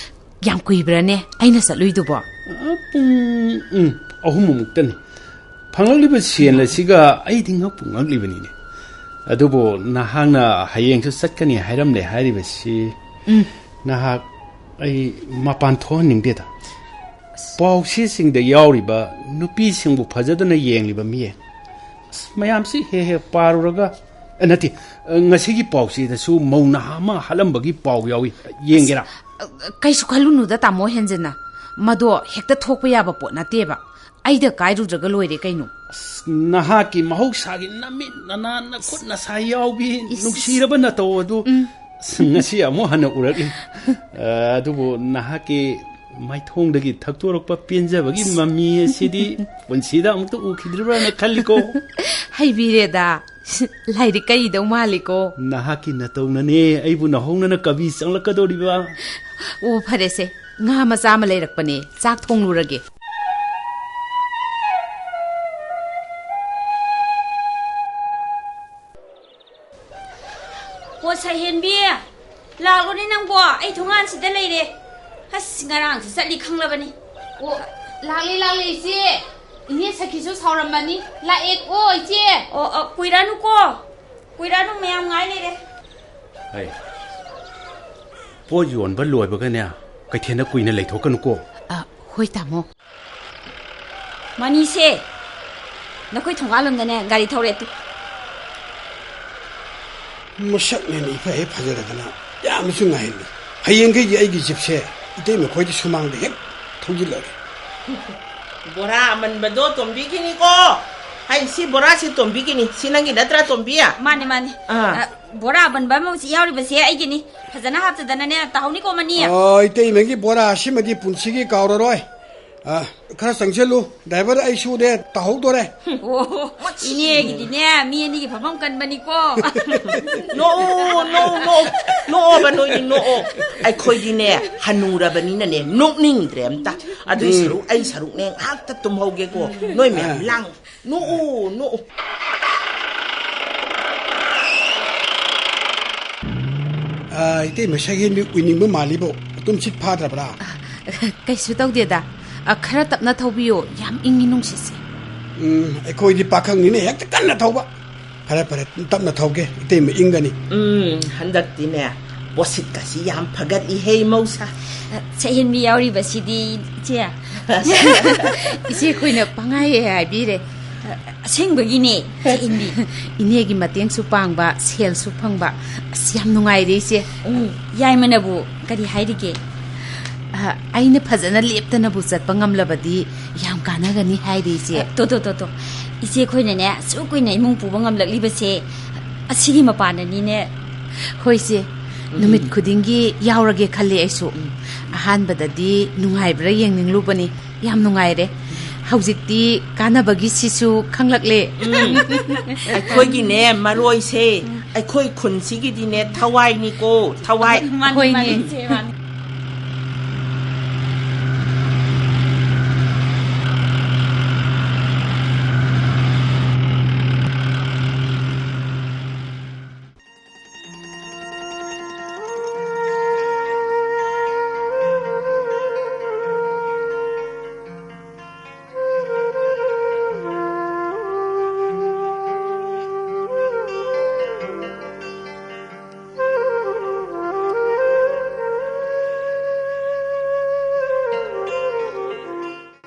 ꯌꯥꯝ ꯀꯨꯏꯕ꯭ꯔꯥꯅꯦ ꯑꯩꯅ ꯆꯠꯂꯨꯏꯗꯨꯕꯣ? ꯑ, ꯄꯨꯡ, ꯎꯝ, ꯑꯍꯨꯝꯃꯨꯛꯇꯅꯤ꯫ ꯐꯪꯂꯛꯂꯤꯕ ꯁꯦꯜ ꯑꯁꯤꯒ ꯑꯩꯗꯤ ꯉꯛꯄꯨ ꯉꯛꯂꯤꯕꯅꯤꯅꯦ꯫ ꯑꯗꯨꯕꯨ ꯅꯍꯥꯛꯅ ꯍꯌꯦꯡꯁꯨ ꯆꯠꯀꯅꯤ ꯍꯥꯏꯔꯝꯂꯦ ꯍꯥꯏꯔꯤꯕꯁꯤ, ꯎꯝ꯫ ꯅꯍꯥꯛ ꯑꯩ ꯃꯄꯥꯟ ꯊꯣꯛꯍꯟꯅꯤꯡꯗꯦꯗ꯫ ꯄꯥꯎꯆꯦꯁꯤꯡꯗ ꯌꯥꯎꯔꯤꯕ ꯅꯨꯄꯤꯁꯤꯡꯕꯨ ꯐꯖꯗꯅ ꯌꯦꯡꯂꯤꯕ ꯃꯤꯠꯌꯦꯡ, ꯑꯁ, ꯃꯌꯥꯝꯁꯤ ꯍꯦꯛ ꯍꯦꯛ ꯄꯥꯔꯨꯔꯒ, ꯑꯦ, ꯅꯠꯇꯦ, ꯑ, ꯉꯁꯤꯒꯤ ꯄꯥꯎꯆꯦꯗꯁꯨ ꯃꯧ ꯅꯍꯥ ꯑꯃ ꯍꯥꯠꯂꯝꯕꯒꯤ ꯄꯥꯎ ꯌꯥꯎꯏ꯫ ꯌꯦꯡꯒꯦꯔꯥ? ꯑ, ꯀꯩꯁꯨ ꯈꯜꯂꯨꯅꯨꯗ, ꯇꯥꯃꯣ ꯍꯦꯟꯖꯟꯅ꯫ ꯃꯗꯣ ꯍꯦꯛꯇ ꯊꯣꯛꯄ ꯌꯥꯕ ꯄꯣꯠ ꯅꯠꯇꯦꯕ꯫ ꯑꯩꯗ ꯀꯥꯏꯔꯨꯗ꯭ꯔꯒ ꯂꯣꯏꯔꯦ ꯀꯩꯅꯣ꯫ ꯑꯁ, ꯅꯍꯥꯛꯀꯤ ꯃꯍꯧꯁꯥꯒꯤ ꯅꯃꯤꯠ ꯅꯅꯥ ꯅꯈꯨꯠ ꯅꯁꯥ ꯌꯥꯎꯕꯤ ꯏꯁ, ꯏꯁ꯫ ꯅꯨꯡꯁꯤꯔꯕ ꯅꯇꯧ ꯑꯗꯨ, ꯎꯝ꯫ ꯑꯁ, ꯉꯁꯤ ꯑꯃꯨꯛ ꯍꯟꯅ ꯎꯔꯛꯂꯤ꯫ ꯑ, ꯑꯗꯨꯕꯨ ꯅꯍꯥꯛꯀꯤ ꯃꯥꯏꯊꯣꯡꯗꯒꯤ ꯊꯛꯇꯣꯔꯛꯄ ꯄꯦꯟꯖꯕꯒꯤ ꯃꯃꯤ ꯑꯁꯤꯗꯤ ꯄꯨꯟꯁꯤꯗ ꯑꯃꯨꯛꯇ ꯎꯈꯤꯗ꯭ꯔꯤꯕ꯭ꯔꯥꯅ ꯈꯜꯂꯤꯀꯣ꯫ ꯍꯩꯕꯤꯔꯦꯗ꯫ ꯂꯥꯏꯔꯤꯛ ꯀꯩꯗꯧ ꯃꯥꯜꯂꯤꯀꯣ꯫ ꯅꯍꯥꯛꯀꯤ ꯅꯇꯧꯅꯅꯦ ꯑꯩꯕꯨ ꯅꯍꯧꯅꯅ ꯀꯕꯤ ꯆꯪꯂꯛꯀꯗꯧꯔꯤꯕ꯫ ꯑꯣ, ꯐꯔꯦꯁꯦ꯫ ꯉꯥ ꯃꯆꯥ ꯑꯃ ꯂꯩꯔꯛꯄꯅꯦ꯫ ꯆꯥꯛ ꯊꯣꯡꯂꯨꯔꯒꯦ꯫ ꯍꯣ, ꯁꯍꯦꯟꯕꯤ, ꯂꯥꯛꯂꯣꯅꯦ ꯅꯪꯕꯣ, ꯑꯩ ꯊꯣꯡꯒꯥꯟꯁꯤꯗ ꯂꯩꯔꯦ꯫ ꯑꯁ, ꯉꯔꯥꯡꯁꯨ ꯆꯠꯂꯤ ꯈꯪꯂꯕꯅꯤ꯫ ꯑꯣ, ꯂꯥꯛꯂꯦ, ꯂꯥꯛꯂꯦ, ꯏꯆꯦ꯫ ꯏꯅꯦ ꯁꯈꯤꯁꯨ ꯁꯥꯎꯔꯝꯃꯅꯤ꯫ ꯂꯥꯛꯑꯦꯀꯣ, ꯏꯆꯦ꯫ ꯑꯣ, ꯑꯣ, ꯀꯨꯏꯔꯅꯨꯀꯣ, ꯀꯨꯏꯔꯅꯨ, ꯃꯌꯥꯝ ꯉꯥꯏ ꯂꯩꯔꯦ꯫ ꯍꯩ, ꯄꯣꯠ ꯌꯣꯟꯕ ꯂꯣꯏꯕꯒꯅꯦ, ꯀꯩꯊꯦꯜꯗ ꯀꯨꯏꯅ ꯂꯩꯊꯣꯛꯀꯅꯨꯀꯣ꯫ ꯑ, ꯍꯣꯏ, ꯇꯥꯃꯣ꯫ ꯃꯅꯤꯁꯦ, ꯅꯈꯣꯏ ꯊꯣꯡꯒꯥꯜꯂꯣꯝꯗꯅꯦ ꯒꯥꯔꯤ ꯊꯧꯔꯦ ꯇꯨ꯫ ꯃꯁꯛꯅꯦꯅ ꯏꯐ ꯍꯦꯛ ꯐꯖꯔꯗꯅ ꯌꯥꯝꯅꯁꯨ ꯉꯥꯏꯍꯜꯂꯤ꯫ ꯍꯌꯦꯡꯈꯩꯗꯤ ꯑꯩꯒꯤ ꯖꯤꯞꯁꯦ ꯏꯇꯩꯃ ꯈꯣꯏꯗꯤ ꯁꯨꯃꯥꯡꯗ ꯍꯦꯛ ꯊꯧꯖꯤꯜꯂꯒꯦ꯫ ꯕꯣꯔꯥ ꯑꯃꯟꯕꯗꯣ ꯇꯣꯝꯕꯤꯒꯤꯅꯤꯀꯣ꯫ ꯍꯥꯏ, ꯁꯤ ꯕꯣꯔꯥꯁꯤ ꯇꯣꯝꯕꯤꯒꯤꯅꯤ꯫ ꯁꯤ ꯅꯪꯒꯤ ꯅꯠꯇ꯭ꯔꯥ, ꯇꯣꯝꯕꯤ? ꯃꯥꯅꯦ, ꯃꯥꯅꯦ꯫ ꯑꯥ꯫ ꯑ, ꯕꯣꯔꯥ ꯑꯃꯟꯕ ꯑꯃ ꯌꯥꯎꯔꯤꯕꯁꯦ ꯑꯩꯒꯤꯅꯤ꯫ ꯐꯖꯅ ꯍꯥꯞꯇꯗꯅꯅꯦ ꯇꯥꯍꯧꯅꯤꯀꯣ, ꯃꯅꯤ꯫ ꯑ, ꯏꯇꯩꯃꯒꯤ ꯕꯣꯔꯥ ꯑꯁꯤꯃꯗꯤ ꯄꯨꯟꯁꯤꯒꯤ ꯀꯥꯎꯔꯔꯣꯏ꯫ ꯑ, ꯈꯔ ꯆꯪꯁꯤꯜꯂꯨ, ꯗ꯭ꯔꯥꯏꯚꯔ, ꯑꯩ ꯁꯨꯗꯦ, ꯇꯥꯍꯧꯗꯣꯔꯦ꯫ ꯑꯣ, ꯏꯅꯦꯒꯤꯗꯤꯅꯦ, ꯃꯤ ꯑꯅꯤꯒꯤ ꯐꯝꯐꯝ ꯀꯟꯕꯅꯤꯀꯣ꯫ ꯅꯣꯛꯑꯣ, ꯅꯣꯛꯑꯣ, ꯅꯣꯛꯑꯣ꯫ ꯅꯣꯛꯑꯣꯕ ꯅꯣꯏꯗꯤ, ꯅꯣꯛꯑꯣ꯫ ꯑꯩꯈꯣꯏꯗꯤꯅꯦ, ꯍꯅꯨꯔꯕꯅꯤꯅꯅꯦ, ꯅꯣꯛꯅꯤꯡꯗ꯭ꯔꯦ ꯑꯝꯇ꯫ ꯑꯗꯨꯏ ꯎꯝ꯫ ꯁꯔꯨꯛ, ꯑꯩ ꯁꯔꯨꯛꯅꯦ, ꯉꯥꯏꯍꯥꯛꯇ ꯇꯨꯝꯍꯧꯒꯦꯀꯣ꯫ ꯅꯣꯏ ꯃꯌꯥꯝ ꯑ꯫ ꯂꯥꯡ-, ꯅꯣꯛꯑꯣ, ꯅꯣꯛꯑꯣ꯫ ꯑ, ꯏꯇꯩꯃ ꯁꯛꯍꯦꯟꯕꯤ ꯎꯏꯅꯤꯡꯕ ꯃꯥꯜꯂꯤꯕꯣ꯫ ꯇꯨꯝꯁꯤꯠ ꯐꯥꯗ꯭ꯔꯕ꯭ꯔꯥ? ꯑ, ꯀꯩꯁꯨ ꯇꯧꯗꯦꯗ꯫ ꯑ, ꯈꯔ ꯇꯞꯅ ꯊꯧꯕꯤꯌꯣ꯫ ꯌꯥꯝ ꯏꯪꯉꯤ ꯅꯨꯡꯁꯤꯠꯁꯦ꯫ ꯎꯝ, ꯑꯩꯈꯣꯏꯗꯤ ꯄꯥꯈꯪꯅꯤꯅ ꯍꯦꯛꯇ ꯀꯟꯅ ꯊꯧꯕ꯫ ꯐꯔꯦ, ꯐꯔꯦ, ꯇꯞꯅ ꯊꯧꯒꯦ, ꯏꯇꯩꯃ ꯏꯪꯒꯅꯤ꯫ ꯎꯝ, ꯍꯟꯗꯛꯇꯤꯅꯦ, ꯄꯣꯠꯁꯤꯠꯀꯁꯤ ꯌꯥꯝ ꯐꯒꯠꯂꯤꯍꯦ, ꯃꯧꯁꯥ꯫ ꯁꯛꯍꯦꯟꯕꯤ ꯌꯥꯎꯔꯤꯕꯁꯤꯗꯤ, ꯏꯆꯦ꯫ ꯏꯆꯦ, ꯑꯩꯈꯣꯏꯅ ꯄꯪꯍꯥꯏ ꯍꯦꯛ ꯍꯥꯏꯕꯤꯔꯦ꯫ ꯑꯁꯦꯡꯕꯒꯤꯅꯦ, ꯁꯛꯍꯦꯟꯕꯤ꯫ ꯏꯅꯦꯒꯤ ꯃꯇꯦꯡꯁꯨ ꯄꯥꯡꯕ, ꯁꯦꯜꯁꯨ ꯐꯪꯕ꯫ ꯑꯁ, ꯌꯥꯝ ꯅꯨꯡꯉꯥꯏꯔꯦ, ꯏꯆꯦ꯫ ꯎꯝ, ꯌꯥꯏꯃꯅꯕꯨ ꯀꯔꯤ ꯍꯥꯏꯔꯤꯒꯦ? ꯑ, ꯑꯩꯅ ꯐꯖꯅ ꯂꯦꯞꯇꯅꯕꯨ ꯆꯠꯄ ꯉꯝꯂꯕꯗꯤ ꯌꯥꯝ ꯀꯥꯟꯅꯒꯅꯤ ꯍꯥꯏꯔꯦ, ꯏꯆꯦ꯫ ꯇꯣ, ꯇꯣ, ꯇꯣ, ꯇꯣ꯫ ꯏꯆꯦ ꯑꯩꯈꯣꯏꯅꯅꯦ, ꯑꯁꯨꯛ ꯀꯨꯏꯅ ꯏꯃꯨꯡ ꯄꯨꯕ ꯉꯝꯂꯛꯂꯤꯕꯁꯦ ꯑꯁꯤꯒꯤ ꯃꯄꯥꯟꯅꯅꯤꯅꯦ꯫ ꯍꯣꯏ, ꯏꯆꯦ꯫ ꯎꯝ꯫ ꯅꯨꯃꯤꯠ ꯈꯨꯗꯤꯡꯒꯤ ꯌꯥꯎꯔꯒꯦ ꯈꯜꯂꯦ ꯑꯩꯁꯨ꯫ ꯎꯝ꯫ ꯑꯍꯥꯟꯕꯗꯗꯤ ꯅꯨꯡꯉꯥꯏꯕ꯭ꯔꯥ ꯌꯦꯡꯅꯤꯡꯂꯨꯕꯅꯤ꯫ ꯌꯥꯝ ꯅꯨꯡꯉꯥꯏꯔꯦ꯫ ꯍꯧꯖꯤꯛꯇꯤ ꯀꯥꯟꯅꯕꯒꯤ ꯁꯤꯁꯨ ꯈꯪꯂꯛꯂꯦ꯫ ꯎꯝ꯫ ꯑꯩꯈꯣꯏꯒꯤꯅꯦ, ꯃꯔꯣꯏꯁꯦ, ꯑꯩꯈꯣꯏ ꯈꯨꯟꯁꯤꯒꯤꯗꯤꯅꯦ, ꯊꯋꯥꯏꯅꯤꯀꯣ, ꯊꯋꯥꯏ꯫ ꯃꯥꯅꯤ, ꯍꯣꯏꯅꯦ꯫ ꯃꯥꯅꯤ, ꯏꯆꯦ, ꯃꯥꯅꯤ꯫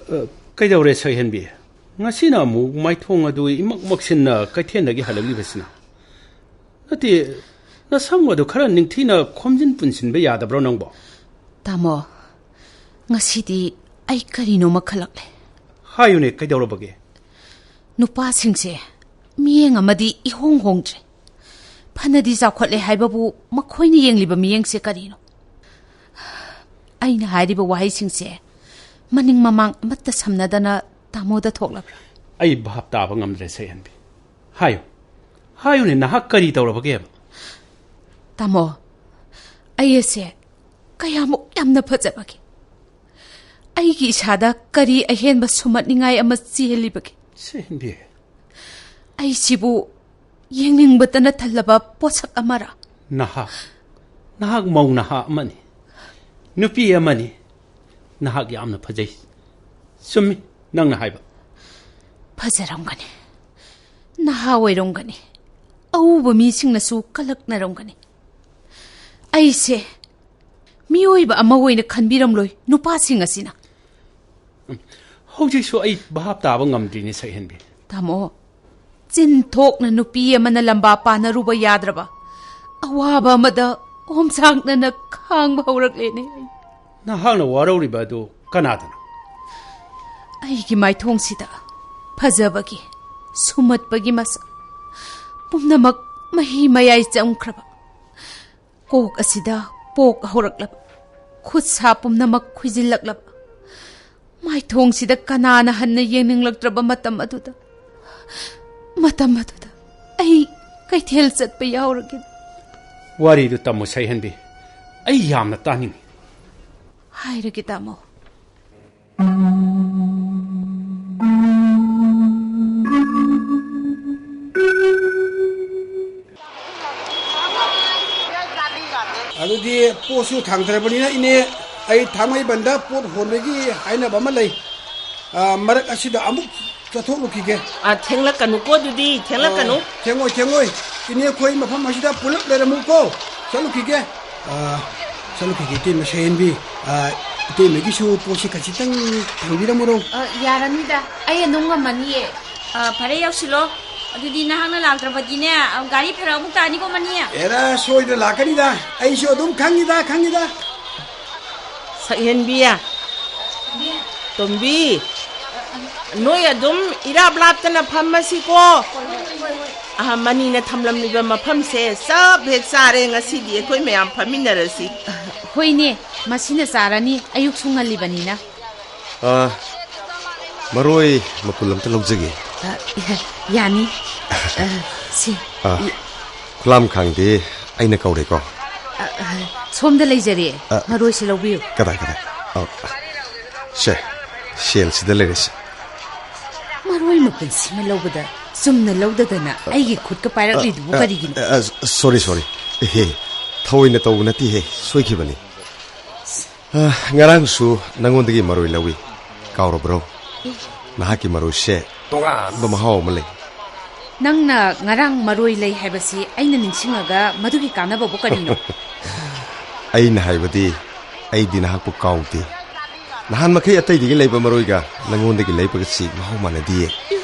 ꯑ, ꯀꯩꯗꯧꯔꯦ, ꯁꯛꯍꯦꯟꯕꯤ? ꯉꯁꯤꯅ ꯑꯃꯨꯛ ꯃꯥꯏꯊꯣꯡ ꯑꯗꯨ ꯏꯃꯛ ꯃꯛꯁꯤꯟꯅ ꯀꯩꯊꯦꯜꯗꯒꯤ ꯍꯜꯂꯛꯂꯤꯕꯁꯤꯅ? ꯅꯠꯇꯦ, ꯅꯁꯝ ꯑꯗꯨ ꯈꯔ ꯅꯤꯡꯊꯤꯅ ꯈꯣꯝꯖꯤꯟ ꯄꯨꯟꯁꯤꯟꯕ ꯌꯥꯗꯕ꯭ꯔꯣ ꯅꯪꯕꯣ? ꯇꯥꯃꯣ, ꯉꯁꯤꯗꯤ ꯑꯩ ꯀꯔꯤꯅꯣꯃ ꯈꯜꯂꯛꯂꯦ꯫ ꯍꯥꯏꯌꯨꯅꯦ, ꯀꯩꯗꯧꯔꯕꯒꯦ? ꯅꯨꯄꯥꯁꯤꯡꯁꯦ ꯃꯤꯠꯌꯦꯡ ꯑꯃꯗꯤ ꯏꯍꯣꯡ ꯍꯣꯡꯗ꯭ꯔꯦ꯫ ꯐꯅꯗꯤ ꯆꯥꯎꯈꯠꯂꯦ ꯍꯥꯏꯕꯕꯨ ꯃꯈꯣꯏꯅ ꯌꯦꯡꯂꯤꯕ ꯃꯤꯠꯌꯦꯡꯁꯦ ꯀꯔꯤꯅꯣ? ꯑꯩꯅ ꯍꯥꯏꯔꯤꯕ ꯋꯥꯍꯩꯁꯤꯡꯁꯦ ꯃꯅꯤꯡ ꯃꯃꯥꯡ ꯑꯃꯠꯇ ꯁꯝꯅꯗꯅ ꯇꯥꯃꯣꯗ ꯊꯣꯛꯂꯕ꯭ꯔꯥ? ꯑꯩ ꯚꯥꯞ ꯇꯥꯕ ꯉꯝꯗ꯭ꯔꯦ, ꯁꯛꯍꯦꯟꯕꯤ꯫ ꯍꯥꯏꯌꯨ, ꯍꯥꯏꯌꯨꯅꯦ, ꯅꯍꯥꯛ ꯀꯔꯤ ꯇꯧꯔꯕꯒꯦꯕ? ꯇꯥꯃꯣ, ꯑꯩ ꯑꯁꯦ ꯀꯌꯥꯃꯨꯛ ꯌꯥꯝꯅ ꯐꯖꯕꯒꯦ? ꯑꯩꯒꯤ ꯏꯁꯥꯗ ꯀꯔꯤ ꯑꯍꯦꯟꯕ ꯁꯨꯝꯍꯠꯅꯤꯡꯉꯥꯏ ꯑꯃ ꯆꯦꯜꯂꯤꯕꯒꯦ? ꯁꯛꯍꯦꯟꯕꯤ꯫ ꯑꯩꯁꯤꯕꯨ ꯌꯦꯡꯅꯤꯡꯕꯇꯅ ꯊꯜꯂꯕ ꯄꯣꯠꯁꯛ ꯑꯃꯔ? ꯅꯍꯥꯛ, ꯅꯍꯥꯛ ꯃꯧ ꯅꯍꯥ ꯑꯃꯅꯤ, ꯅꯨꯄꯤ ꯑꯃꯅꯤ꯫ ꯅꯍꯥꯛ ꯌꯥꯝꯅ ꯐꯖꯩ꯫ ꯆꯨꯝꯃꯤ ꯅꯪꯅ ꯍꯥꯏꯕ꯫ ꯐꯖꯔꯝꯒꯅꯤ, ꯅꯍꯥ ꯑꯣꯏꯔꯝꯒꯅꯤ, ꯑꯎꯕ ꯃꯤꯁꯤꯡꯅꯁꯨ ꯀꯂꯛꯅꯔꯝꯒꯅꯤ꯫ ꯑꯩꯁꯦ ꯃꯤꯑꯣꯏꯕ ꯑꯃ ꯑꯣꯏꯅ ꯈꯟꯕꯤꯔꯝꯂꯣꯏ ꯅꯨꯄꯥꯁꯤꯡ ꯑꯁꯤꯅ꯫ ꯍꯧꯖꯤꯛꯁꯨ ꯑꯩ ꯚꯥꯞ ꯇꯥꯕ ꯉꯝꯗ꯭ꯔꯤꯅꯦ, ꯁꯛꯍꯦꯟꯕꯤ꯫ ꯇꯥꯃꯣ, ꯆꯤꯟꯊꯣꯛꯅ ꯅꯨꯄꯤ ꯑꯃꯅ ꯂꯝꯕꯥ ꯄꯥꯅꯔꯨꯕ ꯌꯥꯗ꯭ꯔꯕ ꯑꯋꯥꯕ ꯑꯃꯗ ꯑꯣꯝꯆꯥꯛꯅꯅ ꯈꯥꯡꯕ ꯍꯧꯔꯛꯂꯦꯅꯦ꯫ ꯅꯍꯥꯛꯅ ꯋꯥꯔꯧꯔꯤꯕ ꯑꯗꯨ ꯀꯅꯥꯗꯅꯣ? ꯑꯩꯒꯤ ꯃꯥꯏꯊꯣꯡꯁꯤꯗ ꯐꯖꯕꯒꯤ, ꯁꯨꯝꯍꯠꯄꯒꯤ ꯃꯁꯛ ꯄꯨꯝꯅꯃꯛ ꯃꯍꯤ ꯃꯌꯥꯏ ꯆꯪꯈ꯭ꯔꯕ, ꯀꯣꯛ ꯑꯁꯤꯗ ꯄꯣꯛ ꯍꯧꯔꯛꯂꯕ, ꯈꯨꯠ ꯁꯥ ꯄꯨꯝꯅꯃꯛ ꯈꯨꯏꯖꯤꯜꯂꯛꯂꯕ, ꯃꯥꯏꯊꯣꯡꯁꯤꯗ ꯀꯅꯥꯅ ꯍꯟꯅ ꯌꯦꯡꯅꯤꯡꯂꯛꯇ꯭ꯔꯕ ꯃꯇꯝ ꯑꯗꯨꯗ, ꯃꯇꯝ ꯑꯗꯨꯗ ꯑꯩ ꯀꯩꯊꯦꯜ ꯆꯠꯄ ꯌꯥꯎꯔꯒꯦ꯫ ꯋꯥꯔꯤꯗꯨ ꯇꯝꯃꯨ, ꯁꯛꯍꯦꯟꯕꯤ꯫ ꯑꯩ ꯌꯥꯝꯅ ꯇꯥꯅꯤꯡꯏ꯫ ꯍꯥꯏꯔꯒꯦ, ꯇꯥꯃꯣ꯫ ꯑꯗꯨꯗꯤ ꯄꯣꯠꯁꯨ ꯊꯥꯡꯊꯔꯕꯅꯤꯅ, ꯏꯅꯦ, ꯑꯩ ꯊꯥꯡꯃꯩꯕꯟꯗ ꯄꯣꯠ ꯍꯣꯟꯕꯒꯤ ꯍꯥꯏꯅꯕ ꯑꯃ ꯂꯩ꯫ ꯑ, ꯃꯔꯛ ꯑꯁꯤꯗ ꯑꯃꯨꯛ ꯆꯠꯊꯣꯛꯂꯨꯈꯤꯒꯦ꯫ ꯑ, ꯊꯦꯡꯂꯛꯀꯅꯨꯀꯣ ꯑꯗꯨꯗꯤ, ꯊꯦꯡꯂꯛꯀꯅꯨ꯫ ꯑ, ꯊꯦꯡꯉꯣꯏ, ꯊꯦꯡꯉꯣꯏ꯫ ꯏꯅꯦ, ꯑꯩꯈꯣꯏ ꯃꯐꯝ ꯑꯁꯤꯗ ꯄꯨꯂꯞ ꯂꯩꯔꯝꯃꯨꯀꯣ꯫ ꯆꯠꯂꯨꯈꯤꯒꯦ꯫ ꯑ, ꯆꯠꯂꯨꯈꯤꯒꯦ, ꯏꯇꯩꯃ ꯁꯛꯍꯦꯟꯕꯤ꯫ ꯑ, ꯏꯇꯩꯃꯒꯤꯁꯨ ꯄꯣꯠꯁꯤ ꯈꯖꯤꯛꯇꯪ ꯊꯥꯡꯕꯤꯔꯝꯃꯨꯔꯣ꯫ ꯑ, ꯌꯥꯔꯅꯤꯗ, ꯑꯩ ꯑꯗꯨꯝ ꯉꯝꯃꯅꯤꯌꯦ꯫ ꯑ, ꯐꯔꯦ, ꯌꯧꯁꯤꯜꯂꯣ꯫ ꯑꯗꯨꯗꯤ ꯅꯍꯥꯛꯅ ꯂꯥꯛꯇ꯭ꯔꯕꯗꯤꯅꯦ, ꯑ, ꯒꯥꯔꯤ ꯐꯔꯛ ꯑꯃꯨꯛ ꯇꯥꯅꯤꯀꯣ, ꯃꯅꯤ꯫ ꯑꯦꯔꯥ, ꯁꯣꯏꯗꯅ ꯂꯥꯛꯀꯅꯤꯗ꯫ ꯑꯩꯁꯨ ꯑꯗꯨꯝ ꯈꯪꯉꯤꯗ, ꯈꯪꯉꯤꯗ꯫ ꯁꯛꯍꯦꯟꯕꯤ, ꯇꯣꯝꯕꯤ, ꯅꯣꯏ ꯑꯗꯨꯝ ꯏꯔꯥꯞ ꯂꯥꯞꯇꯅ ꯐꯝꯃꯁꯤꯀꯣ꯫ ꯑꯍ, ꯃꯅꯤꯅ ꯊꯝꯂꯝꯂꯤꯕ ꯃꯐꯝꯁꯦ ꯆꯞ ꯍꯦꯛ ꯆꯥꯔꯦ, ꯉꯁꯤꯗꯤ ꯑꯩꯈꯣꯏ ꯃꯌꯥꯝ ꯐꯝꯃꯤꯟꯅꯔꯁꯤ꯫ ꯍꯣꯏꯅꯦ, ꯃꯁꯤꯅ ꯆꯥꯔꯅꯤ, ꯑꯌꯨꯛꯁꯨ ꯉꯜꯂꯤꯕꯅꯤꯅ꯫ ꯑ, ꯃꯔꯣꯏ ꯃꯄꯨꯜ ꯑꯝꯇ ꯂꯧꯖꯒꯦ꯫ ꯑ, ꯌꯥꯅꯤ꯫ ꯑ, ꯁꯤ꯫ ꯑ, ꯈꯨꯂꯥꯝ ꯈꯥꯡꯗꯤ ꯑꯩꯅ ꯀꯧꯔꯦꯀꯣ꯫ ꯑ, ꯑ, ꯁꯣꯝꯗ ꯂꯩꯖꯔꯦ꯫ ꯑ, ꯃꯔꯣꯏꯁꯤ ꯂꯧꯕꯤꯌꯨ꯫ ꯀꯗꯥꯏ, ꯀꯗꯥꯏ? ꯑ, ꯁꯦ, ꯁꯦꯜꯁꯤꯗ ꯂꯩꯔꯦꯁꯦ꯫ ꯃꯔꯣꯏ ꯃꯄꯨꯟꯁꯤꯃ ꯂꯧꯕꯗ ꯆꯨꯝꯅ ꯂꯧꯗꯗꯅ ꯑꯩꯒꯤ ꯈꯨꯠꯀ ꯄꯥꯏꯔꯛꯂꯤꯗꯨꯕꯨ ꯑ, ꯑ, ꯀꯔꯤꯒꯤꯅꯣ? ꯑ, ꯑ, sorry, sorry꯫ ꯑꯦꯍꯦ, ꯊꯑꯣꯏꯅ ꯇꯧꯕ ꯅꯠꯇꯦꯍꯦ, ꯁꯣꯏꯈꯤꯕꯅꯤ꯫ ꯑ, ꯉꯔꯥꯡꯁꯨ ꯅꯉꯣꯟꯗꯒꯤ ꯃꯔꯣꯏ ꯂꯧꯏ, ꯀꯥꯎꯔꯕ꯭ꯔꯣ? ꯑꯦ, ꯅꯍꯥꯛꯀꯤ ꯃꯔꯣꯏꯁꯦ ꯇꯣꯉꯥꯟꯕ ꯃꯍꯥꯎ ꯑꯃ ꯂꯩ꯫ ꯅꯪꯅ ꯉꯔꯥꯡ ꯃꯔꯣꯏ ꯂꯩ ꯍꯥꯏꯕꯁꯤ ꯑꯩꯅ ꯅꯤꯡꯁꯤꯡꯉꯒ ꯃꯗꯨꯒꯤ ꯀꯥꯟꯅꯕꯕꯨ ꯀꯔꯤꯅꯣ? ꯑꯩꯅ ꯍꯥꯏꯕꯗꯤ, ꯑꯩꯗꯤ ꯅꯍꯥꯛꯄꯨ ꯀꯥꯎꯗꯦ꯫ ꯅꯍꯥꯟ ꯃꯈꯩ ꯑꯇꯩꯗꯒꯤ ꯂꯩꯕ ꯃꯔꯣꯏꯒ ꯅꯪꯉꯣꯟꯗꯒꯤ ꯂꯩꯕꯒꯁꯤ ꯃꯍꯥꯎ ꯃꯥꯟꯅꯗꯤꯌꯦ꯫